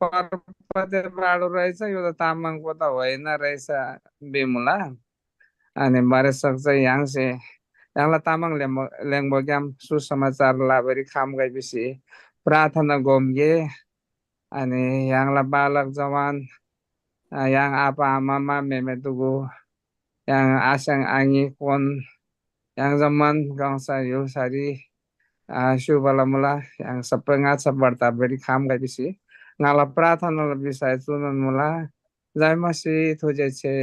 पर्वते बाडो रहेछ, यो त तामाङको त होइन रहेछ भिमुला। अनि भरेसक चाहिँ य्‍हाङसे य्‍हाङला तामाङ ल्याङ्बोग्‍याम सुसमाचार लबारी खम्‍गै भिसी प्रार्थना गोम गे। अनि य्‍हाङला बालक जवान, य्‍हाङ आबा आमा मा म्‍हेमे दुगु, य्‍हाङ आस्‍याङ आङी कोन, य्‍हाङ जम्‍मान गङसा य्‍हुल्‍सारी स्‍युबाला मुला, य्‍हाङ सबै ङाच्‍छा बढ्ता बढी खम्‍गै भिसी ङाला प्रार्थनाला विषय चुनोन मुला। जय मसीह थुजे छे।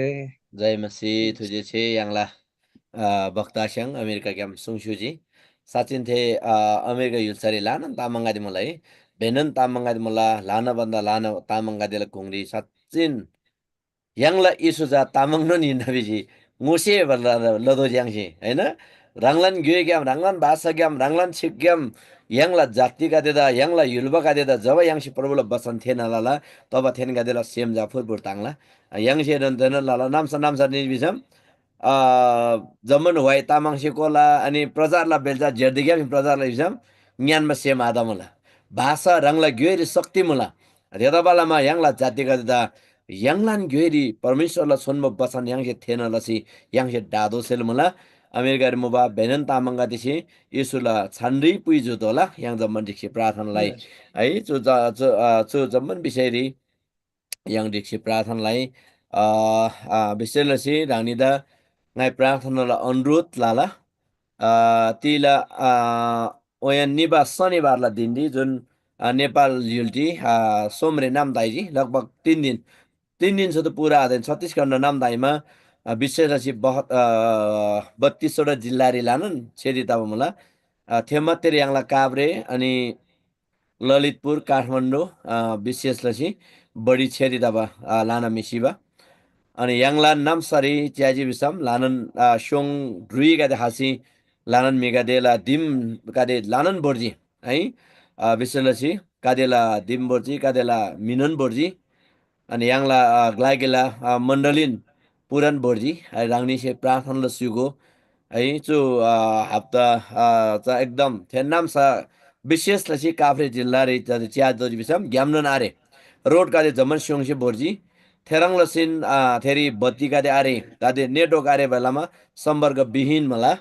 जय मसीह थुजे छे य्‍हाङला अ, वक्ता स्‍याङ अमेरिकाग्‍याम सुङस्‍युजी। साँच्‍चिन थे अ, अमेरिका य्‍हुल्‍सारी ल्‍हानान तामाङगदे मुला है। भेनन तामाङगदे मुला, ल्‍हाना भन्‍दा ल्‍हाना तामाङगदेला गुङरी साँच्‍चिन य्‍हाङला येशू चा तामाङनोन हिन्‍ना भिसी ङोसे लदोज य्‍हाङसे, होइन? ह्राङलान ग्‍योइग्‍याम, ह्राङलान भाषाग्‍याम, ह्राङलान छिकग्‍याम य्‍हाङला जातिगदेदा, य्‍हाङला य्‍हुल्‍बागदेदा जब य्‍हाङसे प्रभुला बचन थेःना लला, तब थेनीगदेला सेम चा फुरफुर ताङ्ला। य्‍हाङसे ह्रङ् थेःना लला, नाम्‍सा नाम्‍सा निजी भिसम, अ, जम्‍मान व्‍हाइ तामाङसे कोला, अनि प्रचारला बेल्‍चा जेर्दीग्‍याम प्रचारला भिसम ङ्‌यान्‍बा सेम आतमुला। भाषा ह्राङला ग्‍योइरी शक्ति मुला। थेतबालमा य्‍हाङला जातिगदेदा य्‍हाङलान ग्‍योइरी परमेश्‍वरला छोन्‍बो बचन य्‍हाङसे थेःना लसी य्‍हाङसे ढातोःसेल मुला। अमेरिकारी मुबा भेनन तामाङगदेसे येशूला छानरी पुइजु तोःला। य्‍हाङ जम्‍मान ढिक्‍सी प्रार्थना लइ। है, चु ज-, चु, अ, चु जम्‍मान विषयरी य्‍हाङ ढिक्‍सी प्रार्थना लइ। अ, अ, विशेष लसी ह्राङनीदा ङाइ प्रार्थनाला अनुरोध लला। अ, तिला, अ, ओयन निबा शनिबारला दिनरी जुन, अ, नेपाल य्‍हुलरी, अ, सोमरे नाम ताइजी, लगभग तीन दिन, तीन दिन सुद्धा पूरा आदेन छत्तीस घण्टा नाम ताइमा, अ, विशेष लसी बह-, अ, बत्तीसवटा जिल्लारी लानन छेदी तबा मुला। अ, थे मध्येरी य्‍हाङला काभ्रे अनि ललितपुर, काठमाडौँ, अ, विशेष लसी बढी छेरी तबा, अ, ल्‍हाना म्‍हि सिबा। अनि य्‍हाङला नाम्‍सारी च्‍याजी भिसम ल्‍हानान, अ, स्‍योङ ढ्रुइगदे हासी ल्‍हानान म्‍हिगदेला दिमगदे ल्‍हानान भोर्जी है। अ, विशेष लसी गादेला दिम भोर्जी, गादेला म्‍हिनोन भोर्जी। अनि य्‍हाङला, अ, ग्‍लागेला, अ, मण्‍डलीन पुरान भोर्जी है, ह्राङनीसे प्रार्थना लस्‍युगो है। चु, अ, हप्ता, अ, चा एकदम थे नाम्‍सा विशेष लसी काभ्रे जिल्लारी चा च्‍या दोजी भिसम ग्‍यामनोन आरे। रोडगदे जम्‍मान स्‍योङसे भोर्जी। थेह्रङ् लसीन, अ, थेरी बत्तीगदे आरे, गादे नेटवर्क आरेबा लमा सम्‍पर्क विहीन मुला।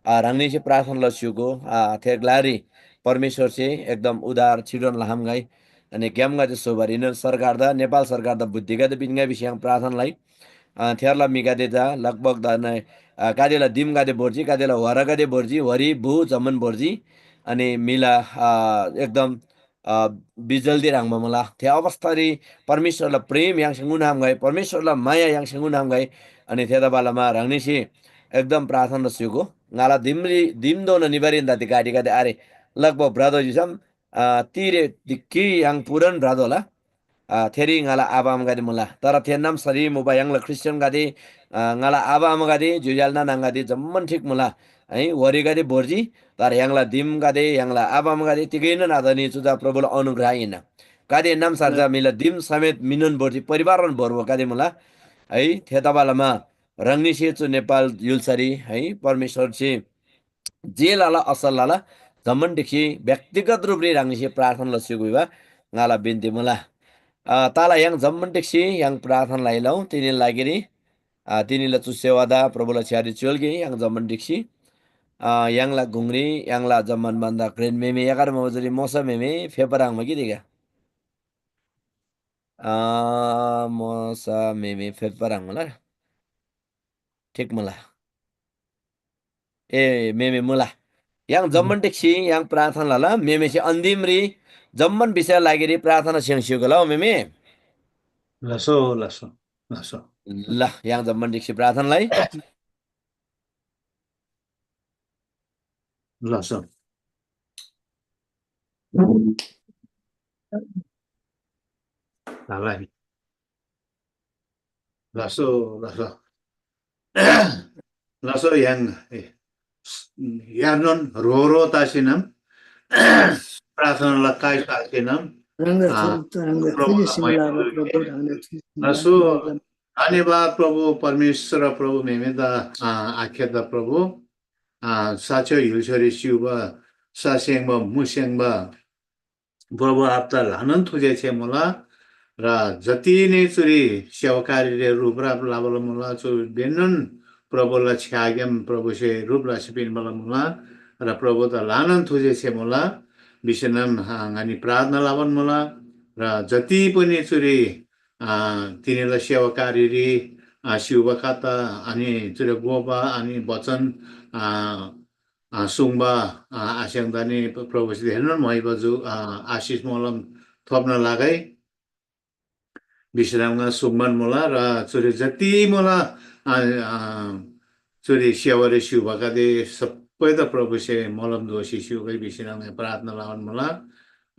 अ, ह्राङनीसे प्रार्थना लस्‍युगो, अ, थे ग्‍लारी परमेश्‍वरसे एकदम उद्धार छिटोन लखम्‍गै। अनि ग्‍यामगदे स्‍होबारीनोन सरकारदा, नेपाल सरकारदा बुद्धिगदे पिन्‍गै भिसी य्‍हाङ प्रार्थना लइ। अ, थेरला म्‍हिगदे चा लगभग दा नै, अ, गादेला दिमगदे भोर्जी, गादेला ह्वारागदे भोर्जी, ह्वारी भू जम्‍मान भोर्जी। अनि म्‍हिला, अ, एकदम, अ, बिजल्‍दी ह्रङ्‌बा मुला। थे अवस्थारी परमेश्‍वरला प्रेम य्‍हाङसे ङुन्‍हामगै, परमेश्‍वरला माया य्‍हाङसे ङुन्‍हामगै। अनि थेतबालमा ह्राङनीसे एकदम प्रार्थना लस्‍युगो। ङाला दिमरी, दिमधोना निबारीन दान्‍दे गाडीगदे आरे। लगभग भ्रतोःजी भिसम, अ, तिरे दिक्‍की य्‍हाङ पुरान भ्रतोःला। अ, थेरी ङाला आबा आमागदे मुला। तर थे नाम्‍सारी मुबा य्‍हाङला ख्रीष्‍टियानगदे, अ, ङाला आबा आमागदे, ज्‍योज्‍याल नाना आङागदे जम्‍मान ठिक मुला। है, वरिगदे भोर्जी, तर य्‍हाङला दिमगदे, य्‍हाङला आबा आमागदे तिगैनोन आतनी, चु चा प्रभुला अनुग्रह हिन्‍ना। गादे नाम्‍सार चा म्‍हिला दिम समेत मिनोन भोर्जी, परिवारन भोर्बो गादे मुला। है, थेतबालमा ह्राङनीसे चु नेपाल य्‍हुल्‍सारी, है, परमेश्‍वरसे जे लला असल लला, जम्‍मान ढिक्‍सी व्यक्तिगत रूपरी ह्राङनीसे प्रार्थना लस्‍युगु भिबा ङाला बिन्‍ती मुला। अ, तला य्‍हाङ जम्‍मान ढिक्‍सी य्‍हाङ प्रार्थना लइलौ, तिनीला लागिरी, अ, तिनीला चु सेवादा प्रभुला छ्‌यारी च्‍योल्‍गे य्‍हाङ जम्‍मान ढिक्‍सी। अ, य्‍हाङला गुङरी य्‍हाङला जम्‍मान भन्‍दा घ्रेन म्‍हेमे एघार मजुरी मोसा म्‍हेमे फेप्‍बा ह्रङ्‌बा कि तिग? अ, मोसा म्‍हेमे फेप्‍बा ह्रङ्‌बा ला? ठिक मुला। ए, म्‍हेमे मुला। य्‍हाङ जम्‍मान ढिक्‍सी य्‍हाङ प्रार्थना लला, म्‍हेमेसे अन्‍तिमरी जम्‍मान विषय लागिरी प्रार्थना स्‍य्‍हाङ स्‍य्‍हूगो लौ म्‍हेमे। लसो, लसो, लसो। ल, य्‍हाङ जम्‍मान ढिक्‍सी प्रार्थना लइ। लसो। ल, ल। लसो, लसो। लसो य्‍हाङ, ए, यानोन ह्रो ह्रो तसीनम, प्रार्थनाला काइ सासीनम, ह्राङदा आ, थुन-, ह्राङदा प्रभुला थुनी सिम महिमा लाबा होई। प्रभु, ह्राङदा थुनी सिम लसो, लाबा प्रभु। धन्यवाद प्रभु, परमेश्‍वर प्रभु, म्‍हेमेदा, आ, आखेदा प्रभु, आ, साँचो य्‍हुल्‍सारी चिउबा, सास्‍याङ्बा, मुस्‍याङ्बा, प्रभु आबादा ल्‍हानान थुजेछे मुला। र जति नै चुरी सेवाकारीले रूपराप लबाला मुला, चु बेन्‍नोन प्रभुला छ्‌याग्‍याम प्रभुसे रूप लसी पिन्‍बाला मुला। र प्रभुदा ल्‍हानान थुजेछे मुला भिसीनम, आ, ङनी प्रार्थना लबान मुला। र जति पनि चुरी, आ, तिनीला सेवाकारीरी, आ, स्‍युबा कता, अनि चुरी गोबा, अनि वचन, आ, आ, सुङ्बा, आ, आस्‍याङ्दा नि प्रभुसे धेरनोन म्हइबा जु, आ, आशिष मोलम थोप्न लागै। विश्रामगा सुङ्बान मुला र चुरी जति मुला, आ, आ, चुरी सेवारी स्‍युबागदे सबै त प्रभुसे मोलम दोसी स्‍युगै विश्रामगा प्रार्थना लबान मुला।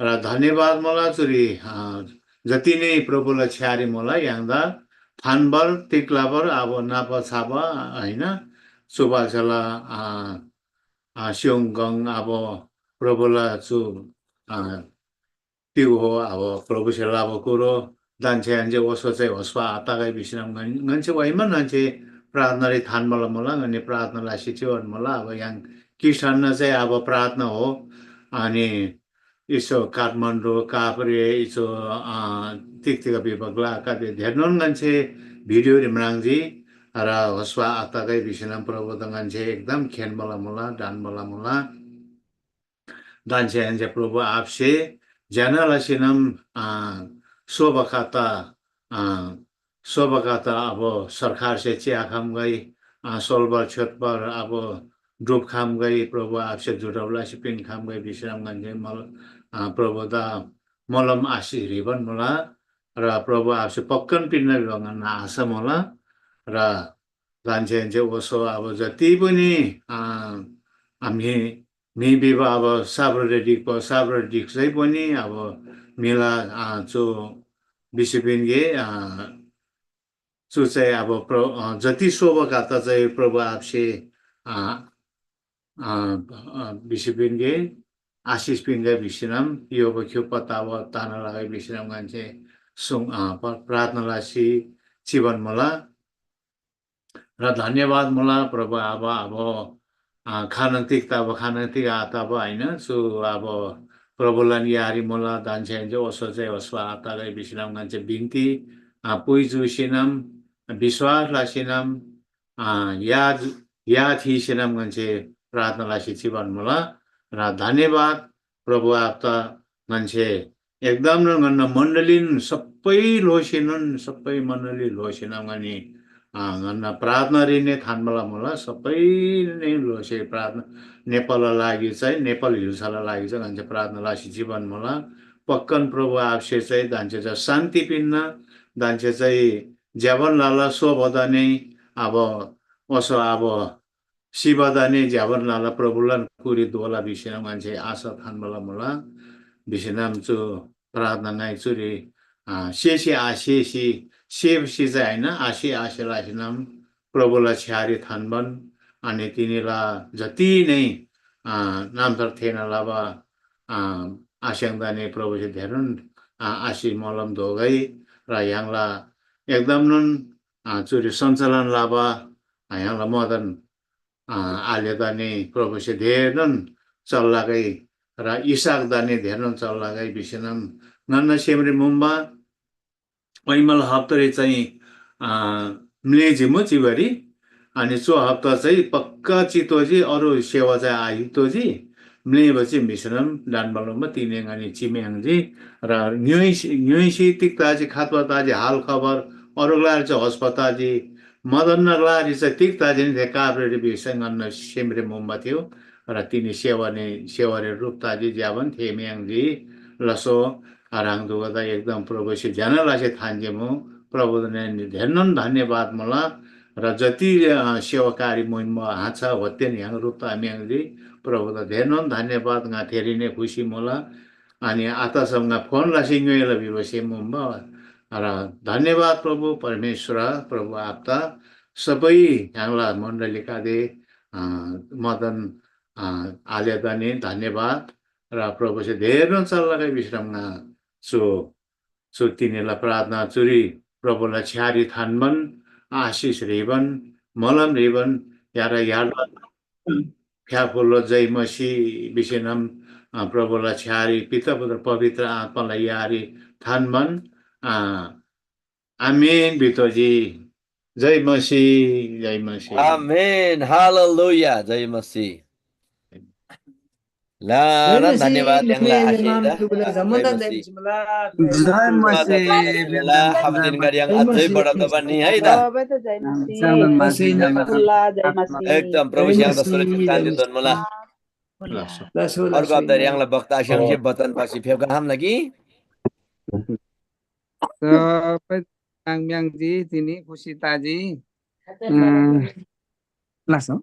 र धन्यवाद मुला चुरी, आ, जति नै प्रभुला छ्‌यारी मुला य्‍हाङदा थान्‍बार, तिक्‍लाबार, अब नापा छापा, हैन? चुबालछाला, आ, स्‍योङ गङ अब प्रभुला चु तिगो हो अब प्रभुसे लबा कुरो दान्‍छेहेन्‍से ओसो चाहिँ होस्‍पा आतगै भिसीनम ङन्‍से ओइमन ङन्‍से प्रार्थनारी थान्‍बाला मुला, ङनी प्रार्थना लसी चिबान मुला। अब य्‍हाङ ख्रीष्‍टानना चाहिँ अब प्रार्थना हो। अनि इसो काठमाडौँ, काभ्रे, इसो तिग तिग भिबा ग्‍लागदे धेरनोन ङन्‍से भिडियोरी म्राङ्जी। र होस्‍पा आतगै भिसीनम प्रभुदा ङन्‍से एकदम खेन्‍बाला मुला, ढान्‍बाला मुला। दान्‍छेहेन्‍से प्रभु आबासे ज्‍यना लसीनम सोबा काता सोबा काता अब सरकारसे च्‍याखम्‍गै, सोलबर छ्‌योतबर अब ढुपखम्‍गै, प्रभु आबासे जुटब लसी पिन्‍खम्‍गै भिसीनम ङन्‍से मल प्रभुदा मोलम आशिष ह्रीबान मुला। र प्रभु आबासे पक्‍कान पिन्‍ना भिबा ङन्‍ना आशा मुला। र दान्‍छेहेन्‍से ओसो अब जति पनि म्‍हि म्‍हि भिबा अब साब्र रेडिक प साब्र रेडिक चाहिँ पनि अब म्‍हिला चु बिसिपिन्‍गे चु चाहिँ अब प्र जति सोबा काता चाहिँ प्रभु आबासे बिसिपिन्‍गे आशिष पिन्‍गे भिसीनम योबा ख्‍युप्‍पा ताबा ताना लगै भिसीनम ङन्‍से सुङ प्रार्थना लसी चिबान मुला। र धन्‍यवाद मुला प्रभु आबा, अब खानङ तिग तबा खानङ तिग आतबा आहिन, चु अब प्रभुलान यारी मुला। दान्‍छेहेन्‍से ओसो चाहिँ होस्‍पा आतगै भिसीनम ङन्‍से बिन्‍ती पुइ जुसीनम विश्‍वास लसीनम या या थीसीनम ङन्‍से प्रार्थना लसी चिबान मुला। र धन्‍यवाद प्रभु आबा, ङन्‍से एकदमनोन ङन्‍ना मण्‍डलीन सबै ल्‍होसीनोन सबै मण्‍डली ल्‍होसीनम ङनी ङन्‍ना प्रार्थनारीने थान्‍बाला मुला। सबै नै ल्‍होसे प्रार्थना नेपालला लागि चाहिँ नेपाल य्‍हुल्‍साला लागि चाहिँ ङन्‍से प्रार्थना लसी चिबान मुला। पक्‍कन प्रभु आबासे चाहिँ दान्‍छे चाहिँ शान्‍ति पिन्‍ना, दान्‍छे चाहिँ ज्‍यबान लला। सोबोदा नै अब ओसो अब सिबादा नि ज्‍यबान लला प्रभुलान कुरी दोला भिसीनम ङन्‍से आशा थान्‍बाला मुला। भिसीनम चु प्रार्थना ङाइ चुरी सेसी आसेसी सेसी चाहिँ आहिन, आसे आसे लासीनम प्रभुला छ्‌यारी थान्‍बान, अनि तिनीला जति नै नामथर थेःना लबा आस्‍याङ्दा नि प्रभुसे धेरनोन आशिष मोलम दोगै। र य्‍हाङला एकदमनोन चुरी सञ्चालन लबा य्‍हाङला मदन आलेदा नि प्रभुसे धेरनोन चल्‍लागै र इसहाकदा नि धेरनोन चल्‍लागै भिसीनम ङन्‍ना सेमरी मुम्‍बा। ओइमल हप्तारी चाहिँ म्‍ले जिमु चिबारी, अनि चु हप्ता चाहिँ पक्‍का चितोजी, अरू सेवा चाहिँ आहितोजी। म्‍लेबा चाहिँ म्‍हिसेनम डान्‍बा लोमा तिने ङनी चिम्‍याङ्जी। र ङ्‌योइसी ङ्‌योइसी तिग ताजी, खात्‍बा ताजी, हाल खबर अरू ग्‍लारी चाहिँ होस्‍पा ताजी, मदन नगलारी चाहिँ तिग ताजी नि थे काभ्रेरी भिसै ङन्‍ना सेमरी मुम्‍बा थियो। र तिनी सेवा नि सेवारी रूप ताजी ज्‍याबान थे म्‍याङ्जी। लसो ह्राङ दुगदा एकदम प्रभुसे ज्‍यना लसी थान्‍जेमु। प्रभुदा नि धेरनोन धन्‍यवाद मुला। र जति सेवाकारी मुइम्‍बा हाँचा होत्‍तेन य्‍हाङ रूप ता म्‍याङ्जी। प्रभुदा धेरनोन धन्‍यवाद, ङा थेरी नै खुसी मुला। अनि आतसम ङा फोन लसी ङ्‌योइला भिबा सेम मुम्‍बा। र धन्‍यवाद प्रभु परमेश्‍वर, प्रभु आप्‍ता सबै य्‍हाङला मण्‍डलीकादे मदन आलेदा नि धन्‍यवाद। र प्रभुसे धेरनोन चल्‍लागै विश्राम ङा चु चु तिनीला प्रार्थना चुरी प्रभुला छ्‌यारी थान्‍बान, आशिष ह्रीबान, मोलम ह्रीबान, यारा यार्बान, फ्‍याफुल्‍लो जय मसीह भिसीनम प्रभुला छ्‌यारी पिता पुत्र पवित्र आत्‍माला यारी थान्‍बान। आमेन भितोजी। जय मसीह, जय मसीह। आमेन। हालेलुया। जय मसीह। ला, ला, धन्यवाद, य्‍हाङला आशिष दा। जय मसीह। ला, हाबदिन गाडी य्‍हाङ अझै बढा तबा नि है दा। एकदम प्रभु य्‍हाङदा सुरक्षित शान्ति दोन्‍मुला। अर्को हप्ता य्‍हाङला वक्ता आस्‍याङसे बचन पासी फेप्‍का हामला कि? सबै ताङ म्‍याङ्जी तिनी खुसी ताजी। लासो।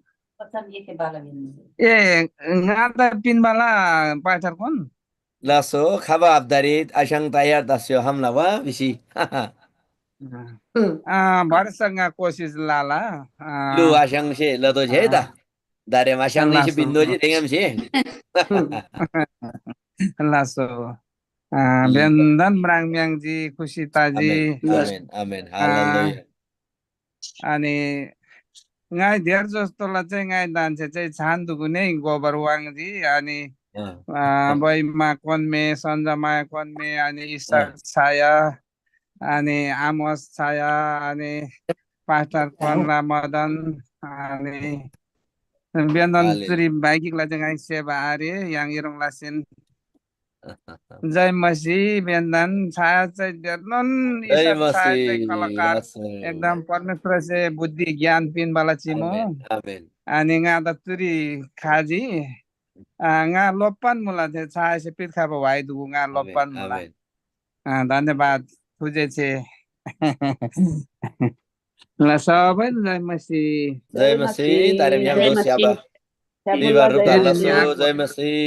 ए, ङादा पिन्‍बाला पाइथर कोन? लासो, खबा हप्तारी आस्‍याङ तयार तस्‍यो हमला वा भिसी। आ, भरोसा ङा कोसिस लाला। आ, लु आस्‍याङसे लतोजी है दा। दारे मास्याम निसे बिन्दोजी देंगम से। लासो। आ, बेन्दन ब्राङम्याङजी, खुसी ताजी। आमेन, आमेन, आमेन। हालेलुया। अनि ङाइ धेर जस्तोला चाहिँ ङाइ दान्‍से चाहिँ छान दुगुने गोबर वाङजी, अनि, अँ। आ, बैमा कोन्मे, सन्जमा कोन्मे, अनि इसाक अँ। छाया, अनि आमोस छाया, अनि पास्टर कोनला मदन, अनि बेन्दन हालेलुया। चुरी बाइकिकला चाहिँ ङाइ सेवा आरे, याङ इरुङलासेन। जय मसीह, बेन्दन छाया चाहिँ डेर्नोन जय इसाक छाया चाहिँ मसीह, कलाकार। मसीह। एकदम परमेश्वरसे बुद्धि ज्ञान पिन्‍बाला चिमु। आमेन, आमेन। अनि ङा त तुरी खाजी। आ, ङा लोप्‍पन मुला थे छायासे पित्‍खाबा व्‍हाइ दुगु ङा आमेन, लोप्‍पन मुला। आमेन। आ, धन्यवाद। थुजे छे। ल, सबै जय मसीह। जय मसीह, तारेम याम जय दोष याबा। मसीह। बिहिबार रुप्‍दा जय लसो, मसीह। जय मसीह।